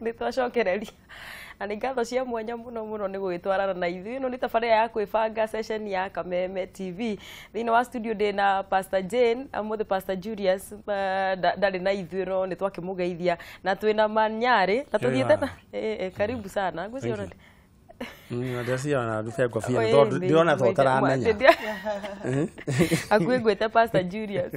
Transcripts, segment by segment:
Nĩ twacokereria na nĩ ngatho cia mwanya mũno mũno nĩ gũgĩtwarana na ithuĩ. Ĩno nĩ tabarĩra ya kwĩbanga, session ya Kameme TV. Thĩinĩ wa studio ndĩ na Pastor Jane. Ũmũthĩ Pastor Julius ndarĩ na ithuĩ, no nĩ twakĩmũgeithia, na twĩna Manyarĩ na tũthiĩte na karibu sana ngwĩciria. Ndeciona ndute ngobia tondũ ndĩrona ta ũtaramenya. Hakuhĩ ngwĩte Pastor Julius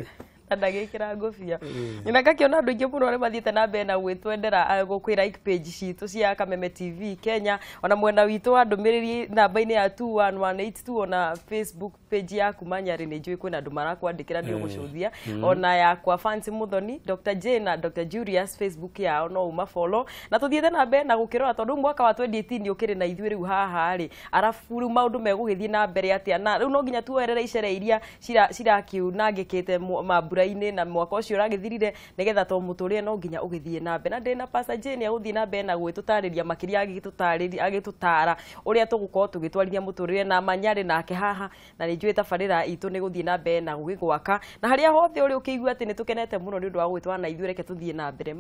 na ndagĩkĩra ngũbia, na ngakĩona andũ aingĩ mũno arĩa mathiĩte na mbere na gwĩtwendera kwĩ like page citũ cia Kameme TV Kenya, ona mwena witũ wa ndũmĩrĩri namba-inĩ ya 21182, ona Facebook page yaku Manyarĩ, nĩ njũĩ kwĩna andũ marakwandĩkĩra, nĩ ũgũcũthia, ona yakwa Fancy Muthoni, Dr Jane na Dr Julius, Facebook yao no ũmafollow. Na tũthiĩte na mbere na gũkĩrora, tondũ rĩu mwaka wa 2018 ũkĩrĩ na ithuĩ rĩu haha rĩ, arabu rĩu maũndũ megũgĩthiĩ na mbere atĩa? Na rĩu no nginya tuoerere icere iria cirakiunangĩkĩte mambura-inĩ na mwaka ũcio ũragĩthirire, nĩgetha to mũtũrĩre no nginya ũgĩthiĩ na mbere. Na ndĩ na Pastor Jane agũthiĩ na mbere na gwĩtũtarĩria makĩria, agĩtũtarĩria, agĩtũtara ũrĩa tũgũkorwo tũgĩtwarithia mũtũrĩre, na Manyarĩ nake haha, na nĩ njũĩ tabarĩra itũ nĩ gũthiĩ na mbere na gũgĩgwaka na harĩa hothe ũrĩ ũkĩigua atĩ nĩ tũkenete mũno nĩ ũndũ wa gũgĩtwara na ithuĩ. Reke tũthiĩ na mbere.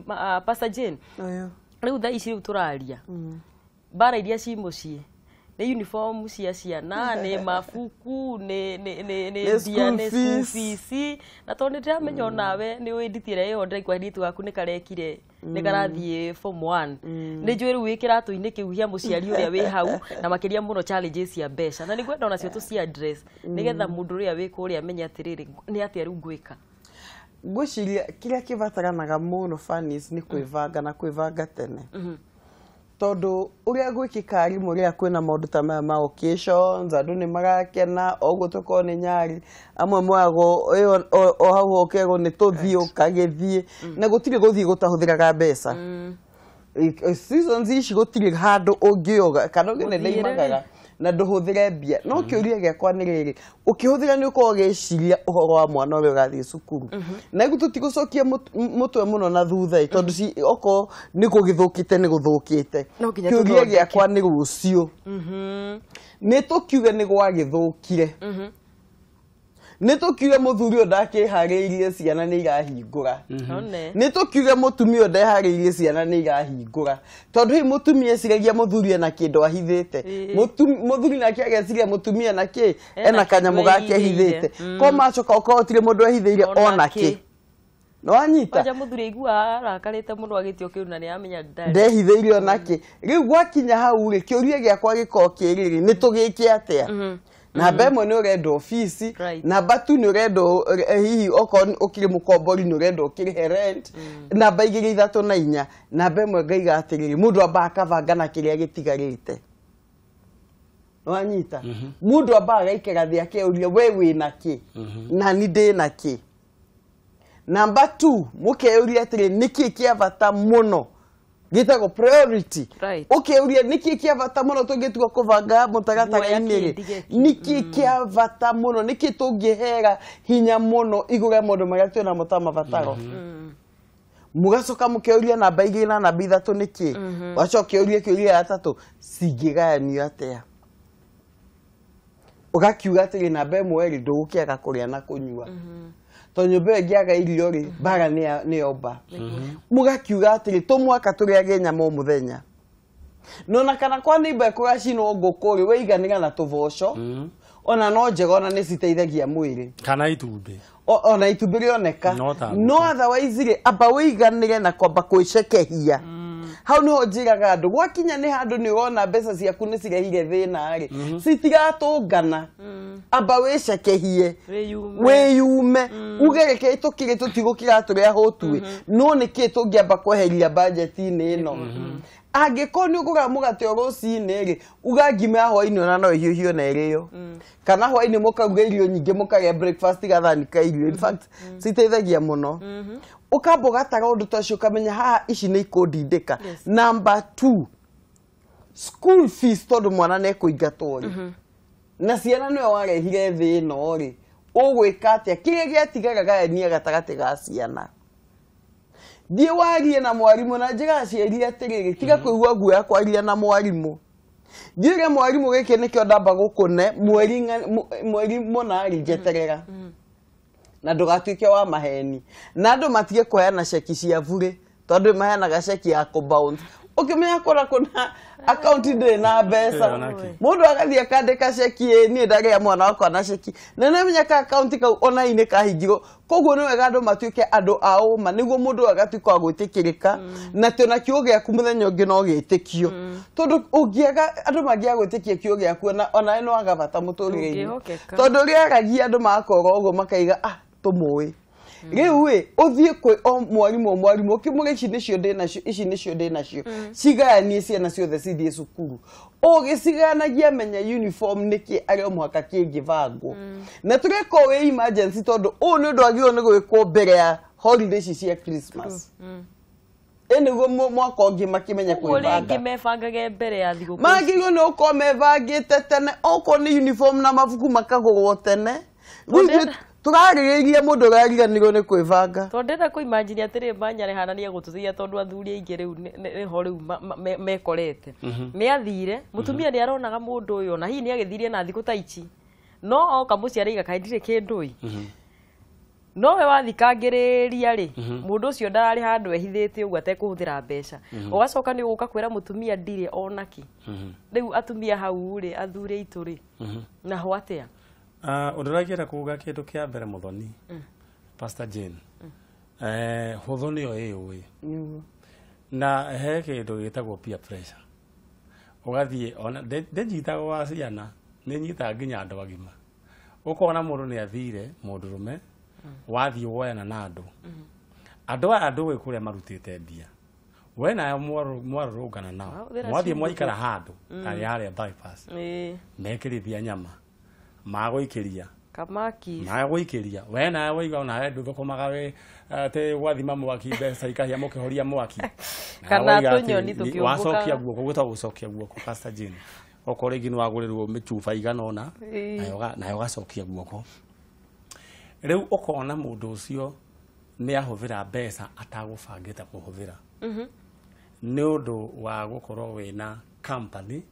Pastor Jane, Ũyũ. rĩu thaa ici rĩu tũraria mbara iria ci mũciĩ nĩ uniform cia ciana, nĩ mabuku, nĩ Nĩ mbia, school nĩ school fees. fees. Na tondũ nĩ ndĩramenya onawe nĩ ũĩ nditi ĩrĩa ĩho ndĩraigua kairĩtu gaku nĩ karekire, nĩ karathiĩ form 1, nĩ njũĩ rĩu wĩ kĩratũ-inĩ kĩu gĩa mũciari ũrĩa wĩ hau, na makĩria mũno challenges cia mbeca, na nĩ ngwenda onacio tũci address nĩgetha mũndũ ũrĩa wĩ kũrĩa amenye atĩrĩrĩ, nĩ atĩa rĩu ngwĩka. Ngwĩciria kĩrĩa kĩbataranaga mũno, Fanis, nĩ kwĩbanga na kwĩbanga tene, tondũ ũrĩa gwĩkĩka arimũ rĩrĩa kwĩna maũndũ ta maya ma occasions, andũ nĩ marakena o ũguo, tũkorwo nĩ nyari amwe moyagwo ĩyo o hau ũkerwo nĩ tũthiĩ, ũkagĩthiĩ, na gũtirĩ gũthiĩ gũtahũthĩraga mbeca. Seasons ici gũtirĩ handũ ũngĩoga kana ũngĩne Gũthiĩre ndaimagaga na ndũhũthĩre mbia. No kĩũria gĩakwa nĩ rĩrĩ, ũkĩhũthĩra nĩ ũkorwo ũgĩciria ũhoro wa mwana ũrĩa ũrathiĩ cukuru, na rĩu tũtigũcokia mũtwe mũno na thutha ĩ, tondũ okorwo nĩ gũgĩthũkĩte nĩ gũthũkĩte. No nginya Kĩũria tũthondeke. gĩakwa nĩ rũciũ nĩ tũkiuge nĩ gwagĩthũkire, nĩ tũkiuge mũthuri ũyũ ndakĩharĩirie, ciana nĩ irahingũra, One. nĩ tũkiuge mũtumia ũyũ ndeharĩirie, ciana nĩ irahingũra, tondũ hihi mũtumia eciragia mũthuri ena kĩndũ ahithĩte. Mũthuri nake ageciria mũtumia na kĩ Ena ena kanyamũ kĩndũ gake ehithĩire. ahithĩte, ko macoka okorwo gũtirĩ mũndũ ehithĩire Ona ona kĩ. kĩ nĩwanyita. Kwanja mũthuri aiguaga arakarĩte mũno agĩtio kĩu na nĩ amenya ndarĩ. Ndehithĩire ona kĩ. Rĩu gwakinya hau rĩ, kĩũria gĩakwa gĩkorwo kĩrĩrĩ, nĩ tũgĩke atĩa? Namba ĩmwe nĩ ũrenda obici. Namba tu nĩ ũrenda hihi okorwo ũkĩrĩ mũkombori nĩ ũrenda ũkĩrĩhe rent. Namba igĩrĩ, ithatũ na inya. Namba ĩmwe ngaiga atĩrĩrĩ, mũndũ ambaga akabanga na kĩrĩa gĩtigarĩte, nĩwanyita? Mũndũ ambaga agaikara thĩ akeuria, we wĩna kĩ na ni ndĩna kĩ? Namba two, mũkeyũria atĩrĩ, nĩkĩ kĩa bata mũno, gĩtagwo priority. Ũkeuria nĩkĩ kĩa bata mũno tũngĩtua kũbanga mũtaratara-inĩ Nguoya rĩ, kĩ, ndige kĩ. Nĩkĩ kĩa bata mũno, nĩkĩ tũngĩhera hinya mũno igũrũ rĩa maũndũ marĩa twĩnamo ta mabataro? Mũgacoka mũkeuria namba igĩrĩ na namba ithatũ nĩkĩ, wacoka ũrie kĩũria gĩa gatatũ, cingĩgayanio atĩa? Ũgakiuga atĩrĩ, namba ĩmwe rĩ, ndũgũkĩaga kũrĩa na kũnyua, tondũ nyũmba ĩyo ĩngĩaga irio rĩ, mbara nĩ yomba. Mũgakiuga atĩrĩ, tũmwaka tũrĩage nyama o mũthenya, nona kana kwa neighbor kũracinwo ngũkũ rĩ, weiganĩra na tũboco, ona no njega, ona nĩ citeithagia mwĩrĩ. Kana itumbĩ. Ona itumbĩ rĩoneka. No ta no otherwise rĩ, amba wĩiganĩre na kwamba kwĩcekehia. Hau niho njĩraga andũ, gwakinya nĩ handũ nĩ ũrona mbeca ciaku nĩ cirehire thĩna rĩ, citigatũngana, amba wĩcekehie. Wĩyume. Wĩyume, uge reke tũkĩrĩ tũtigũkĩra tũrĩa hũtuĩ, no nĩ kĩ tũngĩamba kweheria bajeti-inĩ ĩno? Angĩkorwo nĩ ũgũra mũgate o rũcinĩ rĩ, uga ngima ya hwainĩ ona no ĩhiũhio na ĩrĩo, kana hwainĩ mũkaruga irio nyingĩ, mũkarĩa breakfast gathani ka irio. In fact, citeithagia mũno. Ũkamba ũgatara ũndũ ta ũcio, ũkamenya haha ici nĩ ikũndindĩka. Number two, school fees, tondũ mwana nĩ ekũingatwo rĩ, na ciana nĩwe warehire thĩ ĩno rĩ, ũgwĩka atĩa? Kĩrĩa gĩatigara gayania gatagatĩ ga ciana. Thiĩ warie na mwarimũ, na njĩra aciari atĩrĩrĩ, tiga kũigua guoya kwaria na mwarimũ. Thiĩ ũrĩa mwarimũ, gĩkĩ nĩkĩo ndamba gũkũne mweri mweri mũna rĩ, njeterera, na ndũgatuĩke wa maheni, na andũ matige kũheana ceki cia burĩ. Tondũ maheanaga ceki ya kũ-bounce. Ũkĩmenya kũra kũna akaunti ndĩrĩ na mbeca. Mũndũ agathiĩ akandĩka ceki ĩ niĩ ndarĩa mwana wakwa na ceki. Na nĩmenya ka akaunti kau ona inĩ kahingirwo. Koguo nĩ wega andũ matuĩke andũ a ũma nĩguo mũndũ agatuĩka wa gwĩtĩkĩrĩka na tĩ ona kiugo gĩaku mũthenya ũngĩ no gĩtĩkio. Tondũ ũngĩaga andũ mangĩaga gwĩtĩkia kiugo gĩaku ona no aga bata mũtũrĩre-inĩ. Tondũ ũrĩa aragia andũ magakorwo ũguo makaiga ah tũmũĩ. Rĩu ĩ ũthiĩ kwĩ o mwarimũ ũkĩmũra ici nĩcio ndĩ nacio ici nĩcio ndĩ nacio cigayanie ciana ciothe cithiĩ cukuru ũgĩcigayanagia menya uniform nĩkĩ arĩ o mũhaka kĩngĩbangwo na tũreka wĩ emergency tondũ ũũ nĩ ũndũ wagĩrĩirwo nĩ gwĩkwo mbere ya holiday ici cia Christmas. Ĩ nĩguo mwaka ũngĩ makĩmenya kwĩbanga. Rĩngĩ mebangage mbere ya thigũkũ. Magĩrĩirwo nĩ gũkorwo mebangĩte tene okorwo nĩ uniform na mabuku makagũrwo tene. Turarĩrĩria mũndũ ũrariganĩrwo nĩ kwĩbanga. Tondũ ndĩrenda kũ imagine atĩrĩ Manyare hana nĩ egũtũteithia tondũ athuri aingĩ rĩu nĩho rĩu mekorete. Nĩ athire mũtumia nĩ aronaga mũndũ ũyũ na hihi nĩ agĩthirie na thikũ ta ici no oka mũciĩ araiga kaĩ ndirĩ kĩndũ ĩ. No we wathikangĩrĩria rĩ mũndũ ũcio ndararĩ handũ ehithĩte ũguo atekũhũthĩra mbeca. Ũgacoka nĩ ũgũka kwĩra mũtumia ndirĩ onakĩ. Rĩu atumia hau rĩ athuri aitũ rĩ naho atĩa? Ũndũ ũrĩa kuga kĩndũ kĩa mbere Muthoni Pastor Jane hũthũ nĩyo ĩyũĩ na he kĩndũ gĩtagwo peer pressure ũgathiĩ ona ndĩnyitagwo wa ciana nĩ nyitaga nginya andũ agima ũkona mũndũ nĩ athire mũndũrũme wathiĩ woyana na andũ andũ aya ndũĩ kũrĩa marutĩte mbia we nayo mwarũrũngana nao mwathiĩ mwaikara handũ tarĩ harĩa bypass mekĩrithia nyama magũikĩria kamaki magũikĩria we nawe waiga ona ndũthũkũmaga we atĩ gwathima mwaki mbeca ikahĩa mũkĩhoria mwaki kana tũnyoni tũkĩũmbũka wacokia guoko gwĩtagwo gũcokia guoko Pastor Jane okorwo rĩngĩ nĩ wagũrĩrwo mĩcuba igana ũna nayo ũgacokia guoko rĩu ũkona mũndũ ũcio nĩ ahũthĩra mbeca atagũbangĩte kũhũthĩra nĩ ũndũ wa gũkorwo wĩna company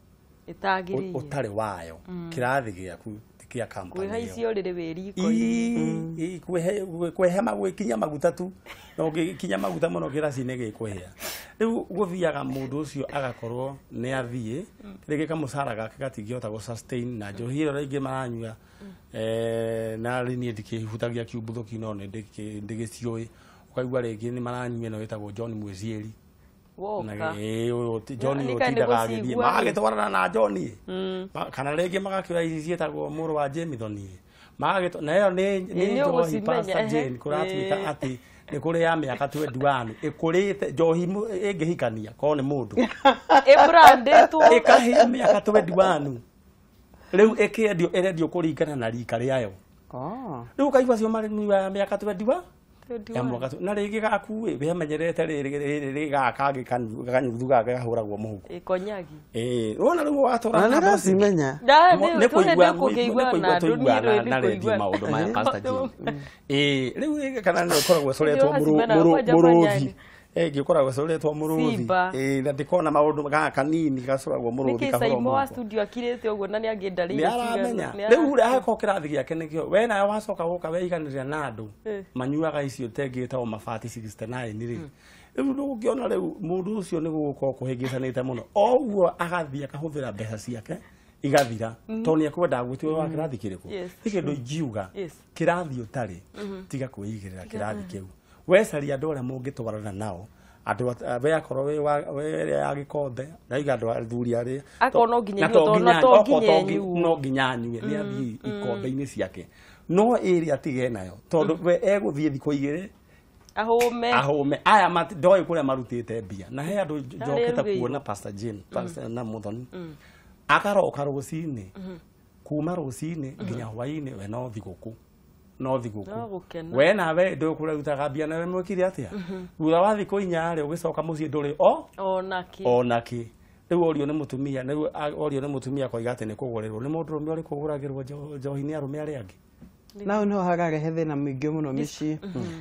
ũtarĩ wayo kĩrathi gĩaku kia company kwĩhaicio rĩrĩ wĩ riko kwĩhema gwĩkinya maguta tu na ũngĩkinya maguta mũno kĩraci-inĩ gĩkũhĩa rĩu gũthiaga mũndũ ũcio agakorwo nĩ athiĩ rĩngĩ kamũcara gake gatingĩhota gũ sustain na njohi ĩyo rĩngĩ maranyua na rĩ niĩ ndikĩhutagia kiumbuthũki no nĩ ndĩgĩciũĩ ũkaigua rĩngĩ nĩ maranyua ĩno ĩtagwo John Mwĩciĩri John ũtindaga agĩthiĩ magagĩtwarana na John kana rĩngĩ magakĩoya ici ciĩtagwo mũrũ wa Jemithoni na ĩyo nĩ njohi Pastor Jane kũratuĩka atĩ nĩ kũrĩ ya mĩaka 21 ĩkũrĩte njohi ĩngĩhikania korwo nĩ mũndũ ĩbrandĩtwo ĩkahĩa mĩaka 21 rĩu ĩkĩendio ĩrendio kũringana na rika rĩayo rĩu ũkaigua acio marĩ ya mĩaka 21 ya mwaka na rĩngĩ gaku ĩ wamenyerete rĩrĩ gaka kangĩ kanyuthu gaka gahũragwo mũhuko ĩkonyagi ĩ wona rĩu watũra na nĩndacimenya nĩ kũigua tũigua na redio maũndũ maya Pastor Jane ĩ rĩu rĩngĩ kana nĩ ũkoragwo ũcoretwo mũrũthi ĩngĩ ũkoragwo ũcoretwo mũrũthi ĩ na ndĩkona maũndũ gaka kanini gacoragwo mũrũthi kahũrwo mũhuko. Nĩkĩ wa studio akirĩte ũguo na nĩangĩndarĩire nĩ aramenya rĩu rĩ akorwo kĩrathi gĩake nĩkĩo we nawe wacoka gũka weiganĩrĩra na andũ manyuaga icio tengĩ ĩtagwo mabati 69 rĩ rĩu ndũngĩona rĩu mũndũ ũcio nĩ gũgũkorwo kũhĩngĩcanĩte mũno o ũguo agathiĩ akahũthĩra mbeca ciake igathira tondũ nĩ ekwendaga gwĩtwo wa kĩrathi kĩrĩkũ nĩ kĩndũ ingiuga kĩrathi ũtarĩ tiga kwĩigĩrĩra kĩrathi kĩu wecaria andũ arĩa mũngĩtwarana nao andũ we akorwo wĩ ĩrĩa ya gĩkombe ndaiga andũ athuri arĩa akorwo no nginya no nginya anyue nĩ athiĩ ikombe-inĩ ciake no ĩrĩa atige nayo tondũ we egũthiĩ thikũ igĩrĩ ahũme aya ndoĩ kũrĩa marutĩte mbia na he andũ njokete kuona Pastor Jane na Muthoni akaroka rũcinĩ kuma rũcinĩ nginya hwainĩ we no thigũkũ no thigũkũ we nawe ndũkũrarutaga mbia nawe mwĩkire atĩa thutha wa thikũ inya rĩ ũgĩcoka mũciĩ ndũrĩ o onakĩ rĩu orio nĩ mũtumia rĩu orio nĩ mũtumia koiga atĩ nĩ kũgũrĩrwo nĩ mũndũrũme ũrĩkũ ũgũragĩrwo njohi nĩ arũme arĩa angĩ na no hararehe thĩna mũingĩ mũno mĩciĩ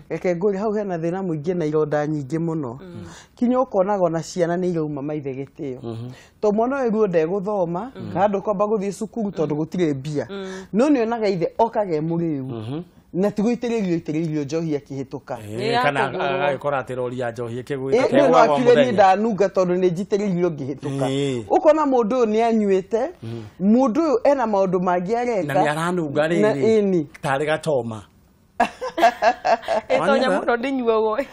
reke ngũrie hau hena thĩna mũingĩ na ironda nyingĩ mũno kinya ũkonaga ona ciana nĩ irauma maithe gĩtĩo to mwana ũyũ ruo ndegũthoma kana ndũkwamba gũthiĩ cukuru tondũ gũtirĩ mbia no nĩonaga ithe okaga e mũrĩu Na ti gũitĩrĩrio itĩrĩirio njohi akĩhĩtũka. Kana agagĩkora atĩ rori ya njohi ĩkĩgwĩte no akiuge niĩ ndanunga tondũ nĩ njitĩrĩirio ngĩhĩtũka. Ũkona mũndũ ũyũ nĩ anyuĩte, mũndũ ũyũ ena maũndũ mangĩ areka na nĩ aranunga rĩrĩ tarĩ gachoma. Ĩtonya mũno ndĩnyuagwo.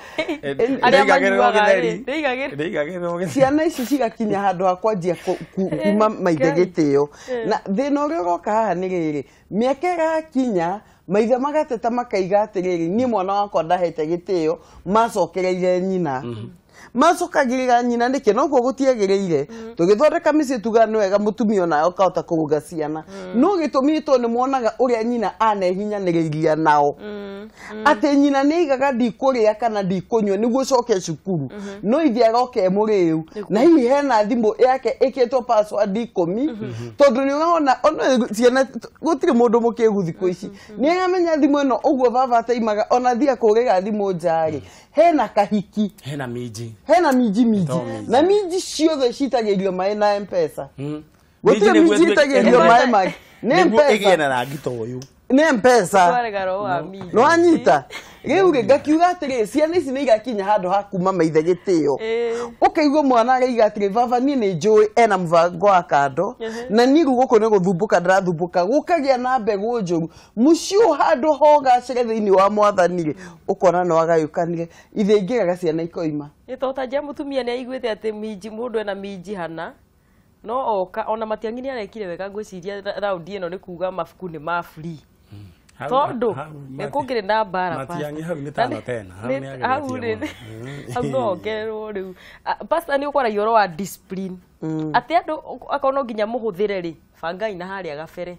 Arĩa manyuaga rĩ, ndĩigagĩrĩrwo. Ciana ici cigakinya handũ ha kwanjia kuma maithe gĩtĩo. Na thĩna ũrĩa ũroka haha nĩ rĩrĩ, mĩaka ĩrakinya maithe magateta makaiga atĩrĩrĩ, niĩ mwana wakwa ndahete gĩtĩo, macokereire nyina. Macokagĩrĩra nyina nĩkĩ? Noguo gũtiagĩrĩire. Tũgĩthondeka mĩciĩ tugaga nĩ wega mũtumia onawe ũkahota kũrũnga ciana. No gĩtũmi tondũ nĩ monaga ũrĩa nyina anehinyanĩrĩiria nao. Atĩ nyina nĩ aigaga ndikũrĩa kana ndikũnyua nĩguo ũcoke cukuru. No ithe aroka e mũrĩu. Na hihi hena thimũ yake ĩkĩtwo password 10 tondũ nĩ ũrona ona ciana gũtirĩ mũndũ mũkĩgu thikũ ici. Nĩ aramenya thimũ ĩno ũguo baba ataimaga ona thiĩ akũrĩra thimũ nja rĩ. Hena kahiki. Hena minji. Hena minji minji. Na minji ciothe citagĩrio maĩ na M-Pesa. Gũtirĩ minji itagĩrio maĩ mangĩ. Nĩ M-Pesa. Ĩgĩe na rangi ta ũyũ. Nĩ M-Pesa. No anyita. Rĩu rĩ ngakiuga atĩrĩ, ciana ici nĩ igakinya handũ ha kuma maithe gĩtĩo. Ũkaigua mwana araiga atĩrĩ, baba niĩ nĩ njũĩ ena mũbango wa kando na niĩ rĩu gũkũ nĩ gũthumbũka ndĩrathumbũka, gũkagĩa na mbegũ njũru. Mũciĩ ũyũ handũ ha ũgacĩre thĩinĩ wa mwathani rĩ, ũkona nĩ wagayũkanire. Ithe ingĩraga ciana ikoima. Ĩ to ta mũtumia nĩ aiguĩte atĩ minji mũndũ ena minji hana. No oka ona Matiang'i nĩ arekire wega ngwĩciria raundi ĩno nĩ kuga mabuku nĩ ma free. Tondu kũngĩrĩ na mbara Matiang'i hau nĩ tano tena hau hau no ongererwo rĩu. Pastor nĩ ũkwaragia ũhoro wa discipline atĩ andũ akorwo no nginya mũhũthĩre rĩ, bangai na harĩa gabere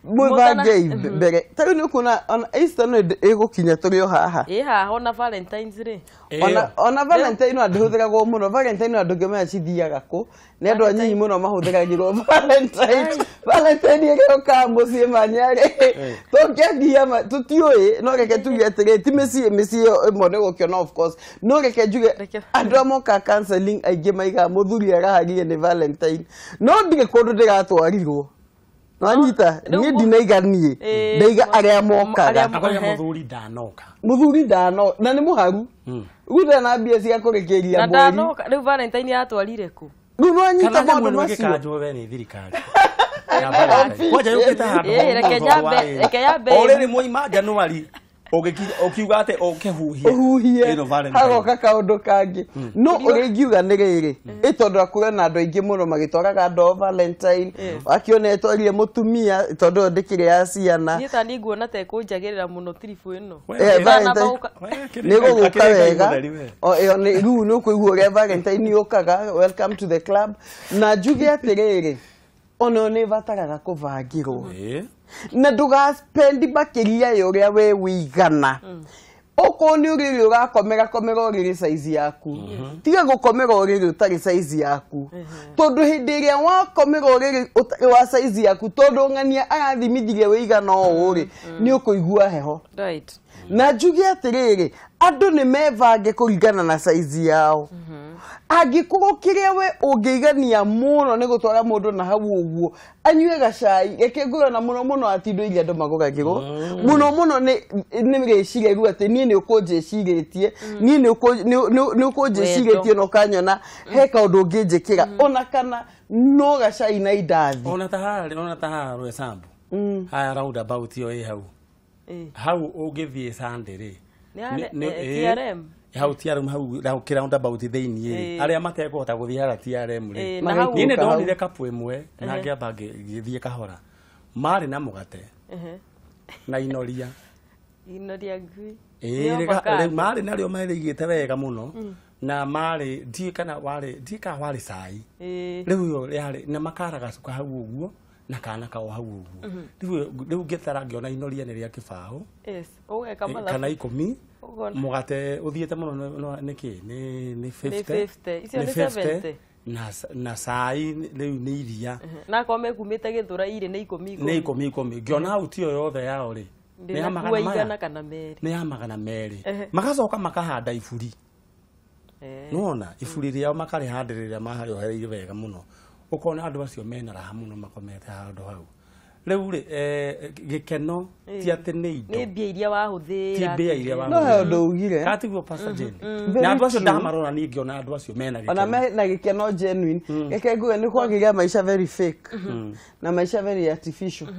mwĩbangei mbere. Ta rĩu nĩ ũkuona ona Easter no ĩgũkinya tũrĩ o haha. Ĩ haha ona Valentines rĩ. Ona Valentine no ndĩhũthĩragwo mũno. Valentine andũ ngĩmenya cithiaga kũ. Nĩ andũ anyinyi mũno mahũthĩragĩrwo Valentine. Valentine ĩrĩa mũciĩ manyarĩ. Tũngĩangia tũtiũĩ, no reke tuge atĩrĩ ti mĩciĩ mĩciĩ ĩmwe nĩ gũkĩona of course. No reke njuge andũ a moka counseling aingĩ maigaga mũthuri araharire nĩ Valentine. No ndirĩ kũndũ ndĩratwarirwo. Nwanyita, niĩ ndinaiga niĩ, ndaiga arĩa mokaga. Mũthuri ndanoka. Mũthuri ndanoka, na nĩ mũharu. Rĩu ndarĩ na mbia cia kũrĩkĩria mweri. Na ndanoka, rĩu Valentine yatwarire kũ? Rĩu nwanyita maũndũ macio. Kana gĩkanjwo we nĩ thirikari. Kwanja yũkĩte handũ. Reke yambe. O rĩrĩ mwaima January ũkiuga atĩ ũkĩhuhie. Ũhuhie. Hagoka kaũndũ kangĩ. No ũrĩa ingiuga nĩ rĩrĩ, ĩ tondũ akũrĩ na andũ aingĩ mũno magĩtwaraga andũ Valentine, akiona ĩtwarire mũtumia tondũ ĩyo ndĩkĩrĩ ya ciana. Niĩ ta niĩ nguona ta ĩkũnjagĩrĩra mũno tiribũ ĩno. Nĩ gũgũka wega. Ĩyo nĩ rĩu nĩ ũkũigua ũrĩa Valentine yũkaga, welcome to the club. Na njuge atĩrĩrĩ, ona nĩ ĩbataraga kũbangĩrwo. Na ndũgaspendi makĩria ya ũrĩa we wĩigana. Okorwo nĩ ũrĩrĩ ũrakomera komera ũrĩrĩ size yaku. Tiga gũkomera ũrĩrĩ ũtarĩ size yaku. Tondũ hĩndĩ ĩrĩa wakomera ũrĩrĩ ũtarĩ wa size yaku, tondũ ng'ania arathimithirie wĩigana ũũ rĩ, nĩ ũkũigua heho. Na njuge atĩrĩrĩ, andũ nĩ mebange kũringana na size yao. Angĩkorwo kĩrĩa we ũngĩigania mũno nĩ gũtwara mũndũ na hau ũguo anyue gacai, reke ngũre na mũno mũno atindo iria andũ magũragĩrwo mũno mũno nĩ rĩciria rĩu atĩ niĩ nĩ ũkũnjĩcirĩtie, niĩ nĩ ũkũnjĩcirĩtie na ũkanyona he kaũndũ ũngĩnjĩkĩra ona kana no gacai na indathi. Ona ta haha Rwesambu haya roundabout ĩyo ĩ hau hau ũngĩthiĩ Sunday rĩ TRM hau TRM hau roundabout thĩinĩ arĩa matekũhota gũthiĩ harĩa TRM rĩ, niĩ nĩ ndonire kapu ĩmwe na ngĩamba ngĩthiĩ kahora, marĩ na mũgate na inoria ngui marĩ narĩo marĩigĩte wega mũno na marĩ ndiũĩ kana warĩ cai rĩu ĩyo yarĩ na makara gacuka hau ũguo na kana kao hau ũguo. Rĩu ngĩtara ngĩona inoria nĩ rĩa kĩbaũ kana 10, mũgate ũthiĩte mũno nĩ kĩ nĩ 50 icio nĩ 70 na cai rĩu nĩ iria na akorwo mekumĩte Gĩthũrai irĩ nĩ 10 nĩ 10 10. Ngĩona hau tiyo yothe yao rĩ nĩ ya magana maya kana merĩ, nĩ ya magana merĩ. Magacoka makahanda iburi, nĩwona iburi rĩao makarĩhandĩrĩra maharĩohereire wega mũno, ũkona andũ acio mena raha mũno makomete handũ hau. Rĩu rĩ gĩkeno ti atĩ nĩ indo. Nĩ mbia iria wahũthĩra. Ti mbia iria wahũthĩra. No he ũndũ ugire. Katiguo Pastor Jane. Na andũ acio ndamarora niĩ ngĩona andũ acio mena gĩkeno. Ona mena gĩkeno genuine. Reke nguge nĩ kwagĩria maica very fake. Na maica very artificial.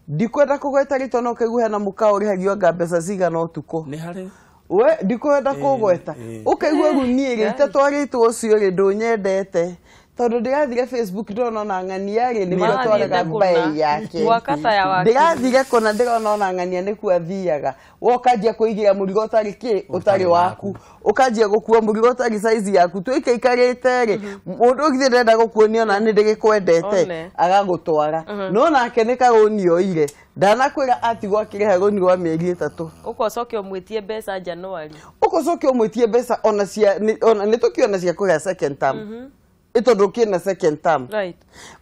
Ndikwenda kũgweta rĩtwa no ũkaigua hena mũkawa ũrĩhagio anga mbeca cigana ũtukũ. Nĩ harĩ. We ndikwenda kũgweta. Ũkaigua rĩu niĩ rĩ itatwarĩtwo ũcio rĩ ndũnyendete. Tondũ ndĩrathire Facebook ndĩrona ona ng'ania rĩ nĩguo atwaraga mbei yake. Ndĩrathire kũna ndĩrona ona ng'ania nĩkuo athiaga. We ũkanjia kũigĩra mũrigo ũtarĩ kĩ ũtarĩ waku. Ũkanjia gũkua mũrigo ũtarĩ size yaku. Tũikaikarĩte rĩ mũndũ githĩ ndenda gũkuonia ona nĩ ndĩgĩkwendete agagũtwara. No nake nĩ karũni oire. Ndanakwĩra atigwo akĩrĩha rũni rwa mĩeri 3. Ũkocoke ũmwĩtie mbeca January. Ũkocoke ũmwĩtie mbeca ona cia ona nĩ tũkĩona cia kũrĩha second term. Itondo kina second term. Right.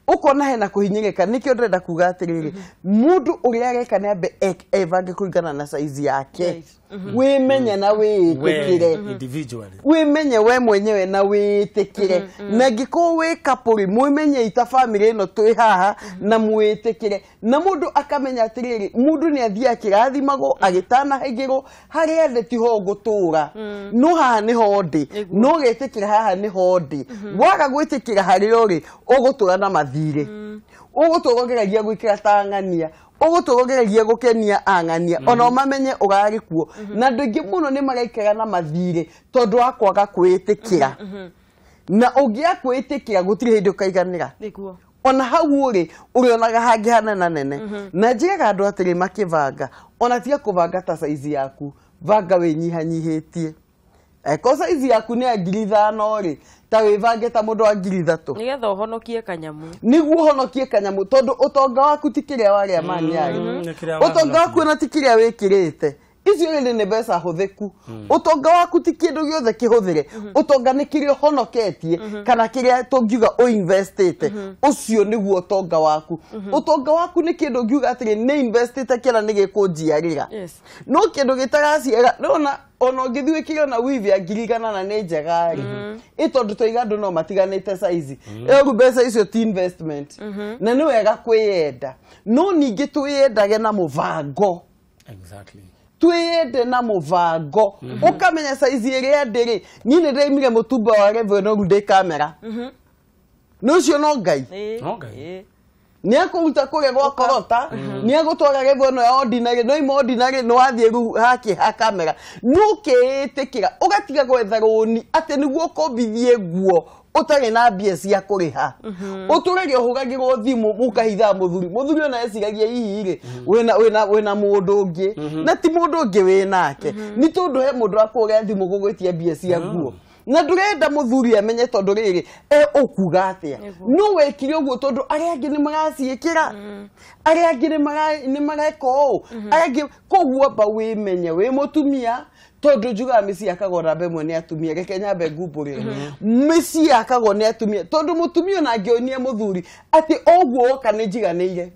Ukona hena kuhinyirika nikio ndĩrenda kuga atiriri mundu uria areka ni ambe evange kuringana na size yake. Wimenye na wiitikire. Individually. Wimenye we mwenyewe na wiitikire. Na ngĩkorwo wĩ couple mwimenye ita family ĩno twĩ haha na mwitikire. Na mundu akamenya atiriri mundu ni athiĩ akĩrathimagwo agĩtanahĩgĩrwo harĩa ndĩ tiho ngũtũra. No haha nĩho ndĩ. No gĩtĩkĩra haha nĩho ndĩ. Waga gwĩtĩkĩra harĩa ũrĩ ũgũtũra na mathirĩ. Ũgũtũra ũgeragia gwĩkĩra ta ng'ania. Ũgũtũra ũgeragia gũkenia ang'ania ona ũmamenye ũrarĩ kuo. Na andũ aingĩ mũno nĩ maraikara na mathirĩ tondũ wa kwaga kwĩĩtĩkĩra. Na ũngĩaga kwĩĩtĩkĩra gũtirĩ hĩndĩ ũkaiganĩra. Nĩguo. Ona hau ũrĩ ũrĩonaga hangĩ hanene nene. Na njĩraga andũ atĩrĩ makĩbanga ona tiga kũbanga ta size yaku banga wĩnyihanyihĩtie. Eko size yaku nĩ ya 5,000 rĩ ta wĩbange ta mũndũ wa 3,000. Nĩgetha ũhonokie kanyamu. Nĩguo ũhonokie kanyamu tondũ ũtonga waku ti kĩrĩa warĩa mani-arĩ. Ũtonga waku ona ti kĩrĩa wĩkĩrĩte. Icio rĩrĩ nĩ mbeca hũthĩku. Ũtonga waku ti kĩndũ gĩothe kĩhũthĩre. Ũtonga nĩ kĩrĩa ũhonoketie kana kĩrĩa tũngiuga ũinvestĩte. Ũcio nĩguo ũtonga waku. Ũtonga waku nĩ kĩndũ ũngiuga atĩrĩ nĩ investĩte kĩrĩa nĩ gĩkũnjiarĩra. No kĩndũ gĩtaraciara nĩwona ona ũngĩthiĩ wĩkĩre ona weave ya 100,000 na nĩ njega rĩ ĩ tondũ twaiga andũ no matiganĩte size. Ĩyo rĩu mbeca icio ti investment. Na nĩ wega kwĩyenda. No ningĩ twĩyendage na mũbango. Exactly. Twĩyende na mũbango. Ũkamenya size ĩrĩa ndĩ rĩ niĩ nĩ ndĩraimire mũtumba wa level ĩno rĩu ndĩ kamera. Nĩ ũcio no Ngai. No Ngai. Nĩ akũruta kũrĩa gwa korota nĩ agũtwara level ĩno ya ordinary no ima ordinary nĩ wathiĩ rĩu hakĩ ha kamera. No ũkeĩtĩkĩra ũgatiga gwetha rũni atĩ nĩguo ũkombithie nguo ũtarĩ na mbia cia kũrĩha. Ũtũragia ũhũragĩrwo thimũ mũkahithaga mũthuri. Mũthuri ona eciragia hihi rĩ wĩna mũndũ ũngĩ na ti mũndũ ũngĩ wĩ nake. Nĩ tondũ he mũndũ akũhũrĩra thimũ gũgwĩtia mbia cia nguo. Na ndũrenda mũthuri amenye tondũ rĩrĩ ũkuga atĩa. No wekire ũguo tondũ arĩa angĩ nĩ maraciĩkĩra. Arĩa angĩ nĩ mareka ũũ. Arĩa angĩ koguo amba wĩmenye wĩ mũtumia tondũ njugaga mĩciĩ yakagwo namba ĩmwe nĩ atumia. Reke nyambe ngumbũrĩre. Mĩciĩ yakagwo nĩ atumia tondũ mũtumia ona angĩonia mũthuri atĩ ũguo woka nĩ njiganĩire.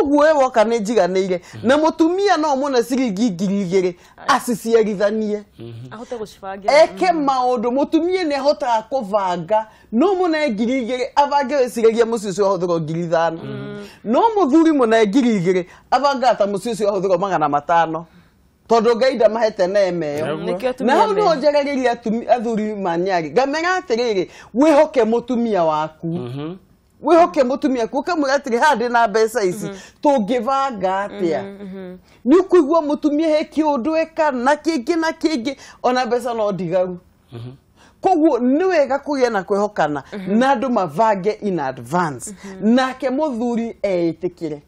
Ũguo we woka nĩ njiganĩire. Na mũtumia no mũne ciringi 2,000 aciciarithanie. Ahote gũcibangĩra. Eke maũndũ mũtumia nĩ ahotaga kũbanga. No mũne 2,000 abange wĩciragia mũciĩ ũcio wahũthĩrwo 5,000. No mũthuri mũne 2,000 abangaga ta mũciĩ ũcio wahũthĩrwo 500. Tondũ Ngai ndamahete neema ĩyo. Na hau nĩho njaragĩria athuri manyarĩ. Ngamera atĩrĩrĩ wĩhoke mũtumia waku. Wĩhoke mũtumia waku ũkamwĩra atĩrĩ haha ndĩ na mbeca ici tũngĩbanga atĩa. Nĩ ũkũigua mũtumia he kĩũndũ eka na kĩngĩ na kĩngĩ ona mbeca no ndigaru. Koguo nĩ wega kũgĩa na kwĩhokana na andũ mabange in advance. Nake mũthuri eĩtĩkĩre.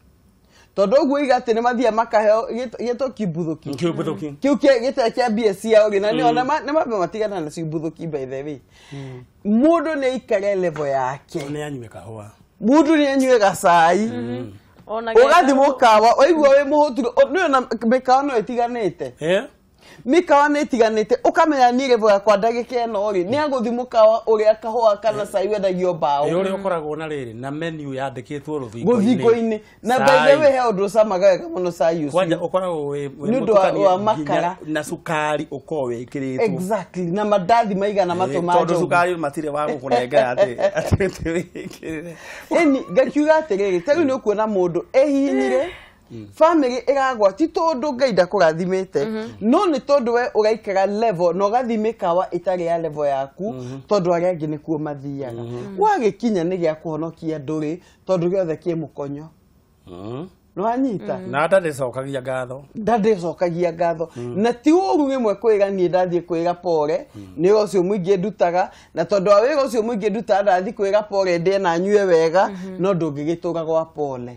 Tondũ ũguo iga atĩ nĩ mathiaga makaheo gĩtwo kĩmbuthũki. Kĩmbuthũki. Kĩu gĩtarĩ kĩa mbia ciao rĩ na nĩ mambe matigana nacio imbuthũki by the way. Mũndũ nĩ aikare level yake. Nĩ anyue kahũa. Mũndũ nĩ anyue gacai. Ũgathiĩ mũkawa waigua wĩ mũhũtu nĩ ona mĩkawa no ĩtiganĩte. Mĩkawa nĩ ĩtiganĩte, ũkamenya niĩ level yakwa ndagĩka ĩno rĩ, nĩ agũthiĩ mũkawa ũrĩa kahũa kana cai wendagio mbaũ. Ĩ ũrĩa ũkoragwo na rĩrĩ na menu yandĩkĩtwo rũthingo-inĩ. Na by the way he ũndũ ũcamaga wega mũno cai ũcio. Kwanja ũkoragwo wĩ Nĩ ũndũ wa makara na cukari ũkoragwo wĩkĩrĩtwo. Exactly, na mandathi maigana matũ ma tondũ njogu. Cukari matirĩ wa gũkũnengera atĩ wĩkĩrĩre. Ĩni ngakiuga atĩrĩrĩ, ta rĩu nĩ ũkuona mũndũ ehihinyire family ĩragwa ti tondũ Ngai ndakũrathimĩte, no nĩ tondũ we ũraikara level na ũgathiĩ mĩkawa ĩtarĩ ya level yaku, tondũ arĩa angĩ nĩkuo mathiaga. Wagĩkinya nĩ gĩa kũhonokia ndũrĩ, tondũ gĩothe kĩ mũkonyo. Nĩwanyita? Na ndandĩcokagia ngatho. Ndandĩcokagia ngatho. Na ti ũru rĩmwe kwĩra niĩ ndathiĩ kwĩra pore, nĩ wĩra ũcio mũingĩ ndutaga, na tondũ wa wĩra ũcio mũingĩ ndutaga ndathiĩ kwĩra pore ndĩe na nyue wega, no ndũngĩgĩtũra gwa pore.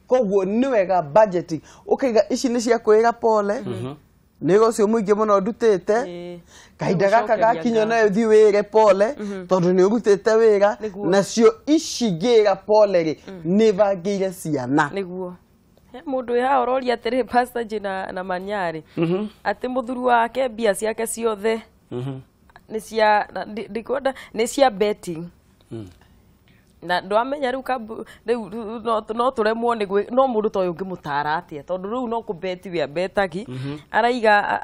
Koguo nĩ wega budgeting, ũkaiga ici nĩ cia kwĩra pore, nĩ wĩra ũcio mũingĩ mũno ndutĩte, kahinda gaka gakinya no ũthiĩ wĩre pore, tondũ nĩ ũrutĩte wĩra, nacio ici ngĩra pore rĩ, nĩ bangĩire ciana. Nĩguo. Mũndũ wĩ haha ũroria atĩrĩ Pastor J na Manyarĩ, atĩ mũthuri wake mbia ciake ciothe nĩ cia ndikwenda nĩ cia betting. Na ndwamenya rĩu rĩu no tũremwo nĩ no mũndũ ta ũyũ ũngĩmũtara atĩa, tondũ rĩu no kũbeti we abetagi. Araiga